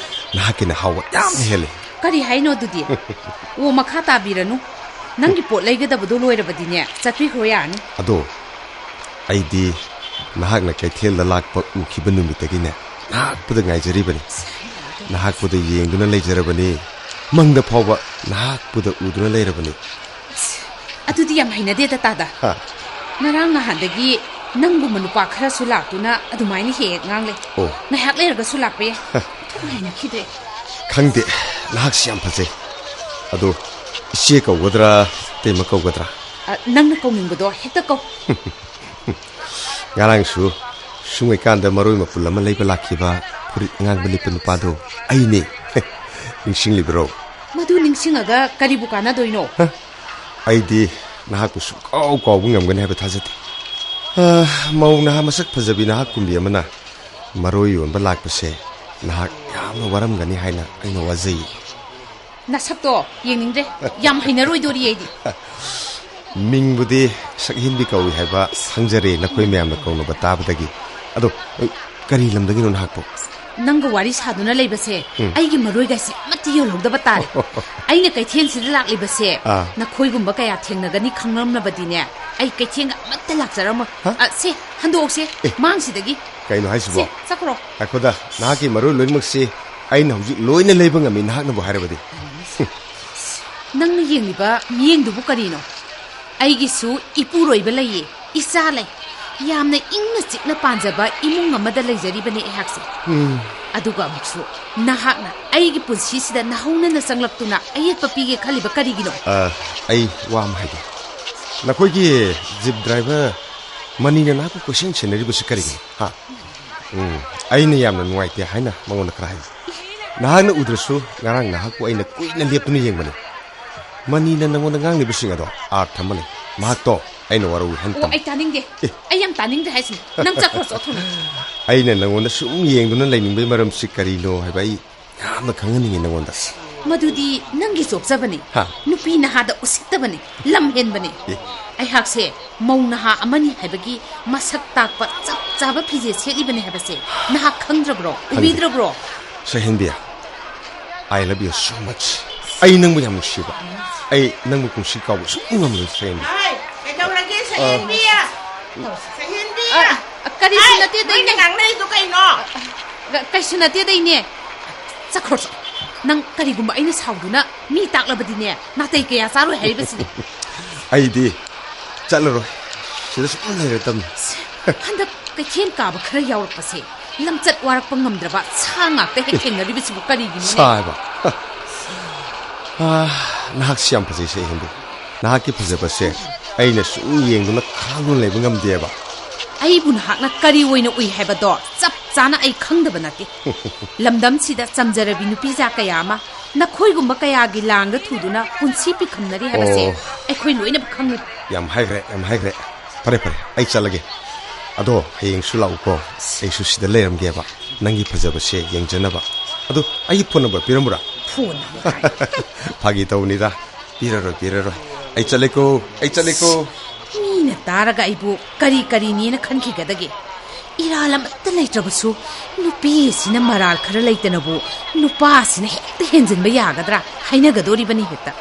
ꯅꯍꯥꯛꯀꯤꯅ ꯍꯥꯎꯕ ꯌꯥꯝ ꯍꯦꯜꯂꯤ꯫ ꯀꯔꯤ ꯍꯥꯏꯅꯣ ꯑꯗꯨꯗꯤ? ꯑꯣ, ꯃꯈꯥ ꯇꯥꯕꯤꯔꯅꯨ꯫ ꯅꯪꯒꯤ ꯄꯣꯠ ꯂꯩꯒꯗꯕꯗꯣ ꯂꯣꯏꯔꯕꯗꯤꯅꯦ, ꯆꯠꯄꯤꯈ꯭ꯔꯣ ꯌꯥꯔꯅꯤ꯫ ꯑꯗꯣ, ꯑꯩꯗꯤ ꯅꯍꯥꯛꯅ ꯀꯩꯊꯦꯜꯗ ꯂꯥꯛꯄ ꯎꯈꯤꯕ ꯅꯨꯃꯤꯠꯇꯒꯤꯅꯦ, ꯅꯍꯥꯛꯄꯨꯗ ꯉꯥꯏꯖꯔꯤꯕꯅꯤ꯫ ꯅꯍꯥꯛꯄꯨꯗ ꯌꯦꯡꯗꯨꯅ ꯂꯩꯖꯔꯕꯅꯤ꯫ ꯃꯪꯗ ꯐꯥꯎꯕ ꯅꯍꯥꯛꯄꯨꯗ ꯎꯗꯨꯅ ꯂꯩꯔꯕꯅꯤ꯫ ꯑꯗꯨꯗꯤ ꯌꯥꯝ ꯍꯩꯅꯗꯦꯗ, ꯇꯥꯗ꯫ ꯍꯥ? ꯉꯔꯥꯡ ꯅꯍꯥꯟꯗꯒꯤ ꯅꯪꯒꯨꯝꯕ ꯅꯨꯄꯥ ꯈꯔꯁꯨ ꯂꯥꯛꯇꯨꯅ ꯑꯗꯨꯃꯥꯏꯅ ꯍꯦꯛ ꯍꯦꯛ ꯉꯥꯡꯂꯦ꯫ ꯑꯣ꯫ ꯉꯥꯏꯍꯥꯛ ꯂꯩꯔꯒꯁꯨ ꯂꯥꯛꯄ ꯌꯥꯏ꯫ ꯍ꯫ ꯑꯣꯟꯊꯣꯛꯅ ꯍꯩꯅꯈꯤꯗ꯭ꯔꯦ꯫ ꯈꯪꯗꯦ, ꯅꯍꯥꯛꯁꯤ ꯌꯥꯝ ꯐꯖꯩ꯫ ꯑꯗꯣ, ꯏꯆꯦ ꯀꯧꯒꯗ꯭ꯔꯥ, ꯏꯇꯩꯃ ꯀꯧꯒꯗ꯭ꯔꯥ? ꯑ, ꯅꯪꯅ ꯀꯧꯅꯤꯡꯕꯗꯣ ꯍꯦꯛꯇ ꯀꯧ꯫ ꯉꯔꯥꯡꯁꯨ ꯁꯨꯡꯉꯩꯀꯥꯟꯗ ꯃꯔꯣꯏ ꯃꯄꯨꯜ ꯑꯃ ꯂꯩꯕ ꯂꯥꯛꯈꯤꯕ ꯐꯨꯔꯤꯠ ꯑꯉꯥꯡꯕ ꯂꯤꯠꯄ ꯅꯨꯄꯥꯗꯣ ꯑꯩꯅꯦ꯫ ꯅꯤꯡꯁꯤꯡꯂꯤꯕ꯭ꯔꯣ? ꯃꯗꯨ ꯅꯤꯡꯁꯤꯡꯉꯒ ꯀꯔꯤꯕꯨ ꯀꯥꯟꯅꯗꯣꯏꯅꯣ? ꯍ? ꯑꯩꯗꯤ ꯅꯍꯥꯛꯄꯨ ꯁꯨꯡꯀꯥꯎ ꯀꯥꯎꯕ ꯉꯝꯒꯅꯤ ꯍꯥꯏꯕ ꯊꯥꯖꯗꯦ꯫ ꯑ, ꯃꯧ ꯅꯍꯥ ꯃꯁꯛ ꯐꯖꯕꯤ ꯅꯍꯥꯛꯀꯨꯝꯕꯤ ꯑꯃꯅ ꯃꯔꯣꯏ ꯌꯣꯟꯕ ꯂꯥꯛꯄꯁꯦ ꯅꯍꯥꯛ ꯌꯥꯝꯅ ꯋꯥꯔꯝꯒꯅꯤ ꯍꯥꯏꯅ ꯑꯩꯅ ꯋꯥꯖꯩ꯫ ꯅꯁꯛꯇꯣ ꯌꯦꯡꯅꯤꯡꯗ꯭ꯔꯦ꯫ ꯌꯥꯝ ꯍꯩꯅꯔꯣꯏꯗꯣꯔꯤ ꯑꯩꯗꯤ꯫ ꯃꯤꯡꯕꯨꯗꯤ ꯁꯛꯍꯦꯟꯕꯤ ꯀꯧꯏ ꯍꯥꯏꯕ ꯈꯪꯖꯔꯦ, ꯅꯈꯣꯏ ꯃꯌꯥꯝꯅ ꯀꯧꯅꯕ ꯇꯥꯕꯗꯒꯤ꯫ ꯑꯗꯣ, ꯀꯔꯤ ꯂꯝꯗꯒꯤꯅꯣ ꯅꯍꯥꯛꯄꯨ? ꯅꯪꯒ ꯋꯥꯔꯤ ꯁꯥꯗꯨꯅ ꯂꯩꯕꯁꯦ, ꯎꯝ꯫ ꯑꯩꯒꯤ ꯃꯔꯣꯏꯒꯁꯤ ꯑꯃꯠꯇ ꯌꯣꯜꯍꯧꯗꯕ ꯇꯥꯔꯦ꯫ ꯑꯩꯅ ꯀꯩꯊꯦꯜꯁꯤꯗ ꯂꯥꯛꯂꯤꯕꯁꯦ, ꯑꯥ꯫ ꯅꯈꯣꯏꯒꯨꯝꯕ ꯀꯌꯥ ꯊꯦꯡꯅꯒꯅꯤ ꯈꯪꯂꯝꯂꯕꯗꯤꯅꯦ, ꯑꯩ ꯀꯩꯊꯦꯜꯒ ꯑꯃꯠꯇ ꯂꯥꯛꯆꯔꯝꯃꯣꯏ꯫ ꯍꯥ? ꯑ, ꯁꯦ, ꯍꯟꯗꯣꯛꯑꯣꯁꯦ, ꯑꯦ꯫ ꯃꯥꯡꯁꯤꯗꯒꯤ꯫ ꯀꯩꯅꯣ ꯍꯥꯏꯁꯤꯕꯣ? ꯁꯦ, ꯆꯠꯈ꯭ꯔꯣ꯫ ꯉꯥꯏꯈꯣꯗ, ꯅꯍꯥꯛꯀꯤ ꯃꯔꯣꯏ ꯂꯣꯏꯅꯃꯛꯁꯤ ꯑꯩꯅ ꯍꯧꯖꯤꯛ ꯂꯣꯏꯅ ꯂꯩꯕ ꯉꯝꯃꯤ, ꯅꯍꯥꯛꯅꯕꯨ ꯍꯥꯏꯔꯕꯗꯤ꯫ ꯅꯪꯅ ꯌꯦꯡꯂꯤꯕ ꯃꯤꯠꯌꯦꯡꯗꯨꯕꯨ ꯀꯔꯤꯅꯣ? ꯑꯩꯒꯤꯁꯨ ꯏꯄꯨꯔꯣꯏꯕ ꯂꯩꯌꯦ, ꯏꯆꯥ ꯂꯩ꯫ ꯌꯥꯝꯅ ꯏꯪꯅ ꯆꯤꯛꯅ ꯄꯥꯟꯖꯕ ꯏꯃꯨꯡ ꯑꯃꯗ ꯂꯩꯖꯔꯤꯕꯅꯤ ꯑꯩꯍꯥꯛꯁꯦ꯫ ꯎꯝ꯫ ꯑꯗꯨꯒ ꯑꯃꯨꯛꯁꯨ ꯅꯍꯥꯛꯅ ꯑꯩꯒꯤ ꯄꯨꯟꯁꯤꯁꯤꯗ ꯅꯍꯧꯅꯅ ꯆꯪꯂꯛꯇꯨꯅ ꯑꯌꯦꯠꯄ ꯄꯤꯒꯦ ꯈꯜꯂꯤꯕ ꯀꯔꯤꯒꯤꯅꯣ? ꯑ, ꯑꯩ ꯋꯥ ꯑꯃ ꯍꯥꯏꯒꯦ꯫ ꯅꯈꯣꯏꯒꯤ ꯖꯤꯞ ꯗ꯭ꯔꯥꯏꯚꯔ ꯃꯅꯤꯅ ꯅꯍꯥꯛꯄꯨ ꯀꯣꯏꯁꯦꯟ ꯁꯦꯟꯅꯔꯤꯕꯁꯤ ꯀꯔꯤꯒꯤꯅꯣ? ꯍꯥ? ꯎꯝ, ꯑꯩꯅ ꯌꯥꯝꯅ ꯅꯨꯡꯉꯥꯏꯇꯦ ꯍꯥꯏꯅ ꯃꯉꯣꯟꯗ ꯈꯔ ꯍꯥꯏꯌꯨ꯫ ꯅꯍꯥꯛꯅ ꯎꯗ꯭ꯔꯁꯨ ꯉꯔꯥꯡ ꯅꯍꯥꯛꯄꯨ ꯑꯩꯅ ꯀꯨꯏꯅ ꯂꯦꯞꯇꯨꯅ ꯌꯦꯡꯕꯅꯤ꯫ ꯃꯅꯤꯅ ꯅꯉꯣꯟꯗ ꯉꯥꯡꯂꯤꯕꯁꯤꯡ ꯑꯗꯣ ꯑꯥꯔꯊ ꯑꯃ ꯂꯩ꯫ ꯃꯍꯥꯛꯇꯣ ꯑꯩꯅ ꯋꯥꯔꯧꯏ ꯍꯥꯏꯅ ꯑꯣ, ꯇꯝꯃꯤ꯫ ꯑꯩ ꯇꯥꯅꯤꯡꯗꯦ꯫ ꯑꯦ꯫ ꯑꯩ ꯌꯥꯝ ꯇꯥꯅꯤꯡꯗꯦ ꯍꯥꯏꯁꯤꯅꯤ꯫ ꯅꯪ ꯆꯠꯈ꯭ꯔꯣ, ꯆꯠꯊꯣꯛꯅ꯫ ꯑꯩꯅ ꯅꯪꯉꯣꯟꯗ ꯁꯨꯝ ꯌꯦꯡꯗꯨꯅ ꯂꯩꯅꯤꯡꯕꯒꯤ ꯃꯔꯝꯁꯤ ꯀꯔꯤꯅꯣ ꯍꯥꯏꯕ ꯑꯩ ꯌꯥꯝꯅ ꯈꯪꯍꯟꯅꯤꯡꯉꯤ ꯅꯪꯉꯣꯟꯗ꯫ ꯃꯗꯨꯗꯤ ꯅꯪꯒꯤ ꯆꯣꯞꯆꯕꯅꯤ꯫ ꯍꯥ? ꯅꯨꯄꯤ ꯅꯍꯥꯗ ꯎꯁꯤꯠꯇꯕꯅꯤ, ꯂꯝ ꯍꯦꯟꯕꯅꯤ꯫ ꯑꯦ꯫ ꯑꯩꯍꯥꯛꯁꯦ ꯃꯧ ꯅꯍꯥ ꯑꯃꯅꯤ ꯍꯥꯏꯕꯒꯤ ꯃꯁꯛ ꯇꯥꯛꯄ ꯆꯞ ꯆꯥꯕ ꯐꯤꯖꯦꯠ ꯁꯦꯠꯂꯤꯕꯅꯤ ꯍꯥꯏꯕꯁꯦ ꯅꯍꯥꯛ ꯈꯪꯗ꯭ꯔꯕ꯭ꯔꯣ? ꯈꯪꯗꯦ꯫ ꯎꯕꯤꯗ꯭ꯔꯕ꯭ꯔꯣ? ꯁꯍꯦꯟꯕꯤ, I love you so much. ꯑꯩ ꯅꯪꯕꯨ ꯌꯥꯝ ꯅꯨꯡꯁꯤꯕ꯫ ꯑꯩ ꯅꯪꯕꯨ ꯄꯨꯟꯁꯤ ꯀꯥꯎꯕ ꯁꯨꯡꯉꯝ ꯉꯝꯂꯣꯏ, ꯁꯍꯦꯟꯕꯤ꯫ ꯍꯥꯏ, ꯀꯩꯗꯧꯔꯒꯦ, ꯁꯍꯦꯟꯕꯤ? ꯁꯍꯦꯟꯕꯤ? ꯑ, ꯀꯔꯤꯁꯨ ꯍꯥꯏ, ꯅꯠꯇꯦꯗ, ꯅꯣꯏꯅ ꯏꯅꯦ꯫ ꯉꯥꯡꯅꯔꯤꯗꯣ ꯀꯩꯅꯣ? ꯑ, ꯀ-, ꯀꯩꯁꯨ ꯅꯠꯇꯦꯗ, ꯏꯅꯦ꯫ ꯆꯠꯈ꯭ꯔꯣ, ꯆꯠ-, ꯅꯪ ꯀꯔꯤꯒꯨꯝꯕ ꯑꯩꯅ ꯁꯥꯎꯗꯨꯅ ꯃꯤ ꯇꯥꯛꯂꯕꯗꯤꯅꯦ, ꯅꯥꯇꯩ ꯀꯌꯥ ꯆꯥꯔꯣꯏ ꯍꯥꯏꯔꯤꯕꯁꯤꯅꯤ꯫ ꯑꯩꯗꯤ ꯆꯠꯂꯔꯣꯏ꯫ ꯁꯤꯗ ꯁꯨꯝ ꯂꯩꯔꯗꯝꯅꯤ꯫ ꯍꯟꯗꯛ ꯀꯩꯊꯦꯜ ꯀꯥꯕ ꯈꯔ ꯌꯥꯎꯔꯛꯄꯁꯦ, ꯂꯝꯆꯠ ꯋꯥꯔꯛꯄ ꯉꯝꯗ꯭ꯔꯕ ꯁꯥ ꯉꯥꯛꯇ ꯍꯦꯛ ꯊꯦꯡꯅꯔꯤꯕꯁꯤꯕꯨ ꯀꯔꯤꯒꯤꯅꯣꯅꯦ? ꯁꯥ ꯍꯥꯏꯕ? ꯑꯥ, ꯅꯍꯥꯛꯁꯤ ꯌꯥꯝ ꯐꯖꯩ, ꯁꯍꯦꯟꯕꯤ꯫ ꯅꯍꯥꯛꯀꯤ ꯐꯖꯕꯁꯦ ꯑꯩꯅ ꯁꯨꯝ ꯌꯦꯡꯗꯨꯅ ꯈꯥꯡꯗꯨꯅ ꯂꯩꯕ ꯉꯝꯗꯦꯕ꯫ ꯑꯩꯕꯨ ꯅꯍꯥꯛꯅ ꯀꯔꯤ ꯑꯣꯏꯅ ꯎꯏ ꯍꯥꯏꯕꯗꯣ ꯆꯞ ꯆꯥꯅ ꯑꯩ ꯈꯪꯗꯕ ꯅꯠꯇꯦ꯫ ꯂꯝꯗꯝꯁꯤꯗ ꯆꯝꯖꯔꯕꯤ ꯅꯨꯄꯤꯖꯥ ꯀꯌꯥ ꯑꯃ ꯅꯈꯣꯏꯒꯨꯝꯕ ꯀꯌꯥꯒꯤ ꯂꯥꯡꯗ ꯊꯨꯗꯨꯅ ꯄꯨꯟꯁꯤ ꯄꯤꯈꯝꯅꯔꯤ ꯍꯥꯏꯕꯁꯦ ꯑꯣ꯫ ꯑꯩꯈꯣꯏ ꯂꯣꯏꯅꯃꯛ ꯈꯪꯉꯤ꯫ ꯌꯥꯝ ꯍꯥꯏꯈ꯭ꯔꯦ, ꯌꯥꯝ ꯍꯥꯏꯈ꯭ꯔꯦ꯫ ꯐꯔꯦ, ꯐꯔꯦ, ꯑꯩ ꯆꯠꯂꯒꯦ꯫ ꯑꯗꯣ ꯍꯌꯦꯡꯁꯨ ꯂꯥꯛꯎꯀꯣ꯫ ꯑꯩꯁꯨ ꯁꯤꯗ ꯂꯩꯔꯝꯒꯦꯕ, ꯅꯪꯒꯤ ꯐꯖꯕꯁꯦ ꯌꯦꯡꯖꯅꯕ꯫ ꯑꯗꯣ ꯑꯩꯒꯤ ꯐꯣꯟ ꯅꯝꯕꯔ ꯄꯤꯔꯝꯃꯨꯔꯥ? Phone number? ꯐꯥꯒꯤ ꯇꯧꯕꯅꯤꯗ꯫ ꯄꯤꯔꯔꯣꯏ, ꯄꯤꯔꯔꯣꯏ꯫ ꯑꯩ ꯆꯠꯂꯦꯀꯣ, ꯑꯩ ꯆꯠꯂꯦꯀꯣ꯫ ꯃꯤꯅ ꯇꯥꯔꯒ ꯑꯩꯕꯨ ꯀꯔꯤ ꯀꯔꯤꯅꯦꯅ ꯈꯟꯈꯤꯒꯗꯒꯦ? ꯏꯔꯥꯜ ꯑꯃꯠꯇ ꯂꯩꯇ꯭ꯔꯕꯁꯨ ꯅꯨꯄꯤ ꯑꯁꯤꯅ ꯃꯔꯥꯜ ꯈꯔ ꯂꯩꯇꯅꯕꯨ ꯅꯨꯄꯥ ꯑꯁꯤꯅ ꯍꯦꯛꯇ ꯍꯦꯟꯖꯤꯟꯕ ꯌꯥꯒꯗ꯭ꯔꯥ ꯍꯥꯏꯅꯒꯗꯣꯔꯤꯕꯅꯤ ꯍꯦꯛꯇ꯫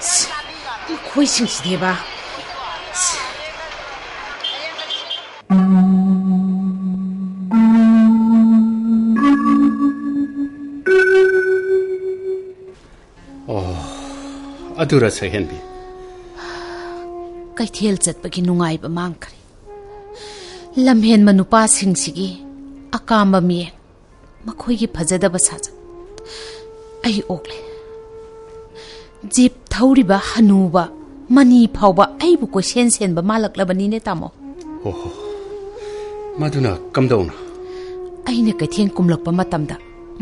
ꯁ, ꯃꯈꯣꯏꯁꯤꯡꯁꯤꯗꯤꯕ꯫ ꯁ꯫ ꯑꯣ, ꯑꯗꯨꯔ ꯁꯍꯦꯟꯕꯤ? ꯀꯩꯊꯦꯜ ꯆꯠꯄꯒꯤ ꯅꯨꯡꯉꯥꯏꯕ ꯃꯥꯡꯈ꯭ꯔꯦ꯫ ꯂꯝꯍꯦꯟꯕ ꯅꯨꯄꯥꯁꯤꯡꯁꯤꯒꯤ ꯑꯀꯥꯝꯕ ꯃꯤꯠꯌꯦꯡ, ꯃꯈꯣꯏꯒꯤ ꯐꯖꯗꯕ ꯁꯥꯖꯠ꯫ ꯑꯩ ꯑꯣꯛꯂꯦ꯫ ꯖꯤꯞ ꯊꯧꯔꯤꯕ ꯍꯅꯨꯕ ꯃꯅꯤ ꯐꯥꯎꯕ ꯑꯩꯕꯨ ꯀꯣꯏꯁꯦꯟ ꯁꯦꯟꯕ ꯃꯥꯜꯂꯛꯂꯕꯅꯤꯅꯦ, ꯇꯥꯃꯣ꯫ ꯍꯣ ꯍꯣ꯫ ꯃꯗꯨꯅ ꯀꯝꯗꯧꯅ? ꯑꯩꯅ ꯀꯩꯊꯦꯜ ꯀꯨꯝꯂꯛꯄ ꯃꯇꯝꯗ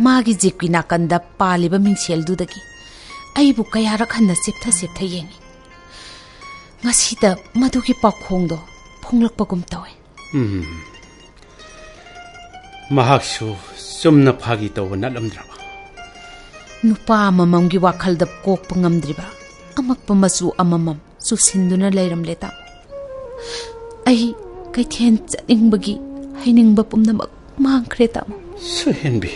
ꯃꯥꯒꯤ ꯖꯤꯞꯀꯤ ꯅꯥꯀꯟꯗ ꯄꯥꯜꯂꯤꯕ ꯃꯤꯡꯁꯦꯜꯗꯨꯗꯒꯤ ꯑꯩꯕꯨ ꯀꯌꯥꯔꯛ ꯍꯟꯅ ꯆꯦꯞꯊ ꯆꯦꯞꯊ ꯌꯦꯡꯉꯤ꯫ ꯉꯁꯤꯗ ꯃꯗꯨꯒꯤ ꯄꯥꯎꯈꯣꯡꯗꯣ ꯐꯣꯡꯂꯛꯄꯒꯨꯝ ꯇꯧꯋꯦ꯫ ꯎꯝ꯫ ꯃꯍꯥꯛꯁꯨ ꯆꯨꯝꯅ ꯐꯥꯒꯤ ꯇꯧꯕ ꯅꯠꯂꯝꯗ꯭ꯔꯕ? ꯅꯨꯄꯥ ꯑꯃꯃꯝꯒꯤ ꯋꯥꯈꯜꯗ ꯀꯣꯛꯄ ꯉꯝꯗ꯭ꯔꯤꯕ ꯑꯃꯛꯄ ꯃꯆꯨ ꯑꯃꯃꯝ ꯆꯨꯁꯤꯟꯗꯨꯅ ꯂꯩꯔꯝꯂꯦ, ꯇꯥꯃꯣ꯫ ꯑꯩ ꯀꯩꯊꯦꯜ ꯆꯠꯅꯤꯡꯕꯒꯤ ꯍꯩꯅꯤꯡꯕ ꯄꯨꯝꯅꯃꯛ ꯃꯥꯡꯈ꯭ꯔꯦ, ꯇꯥꯃꯣ꯫ ꯁꯨꯍꯦꯟꯕꯤ,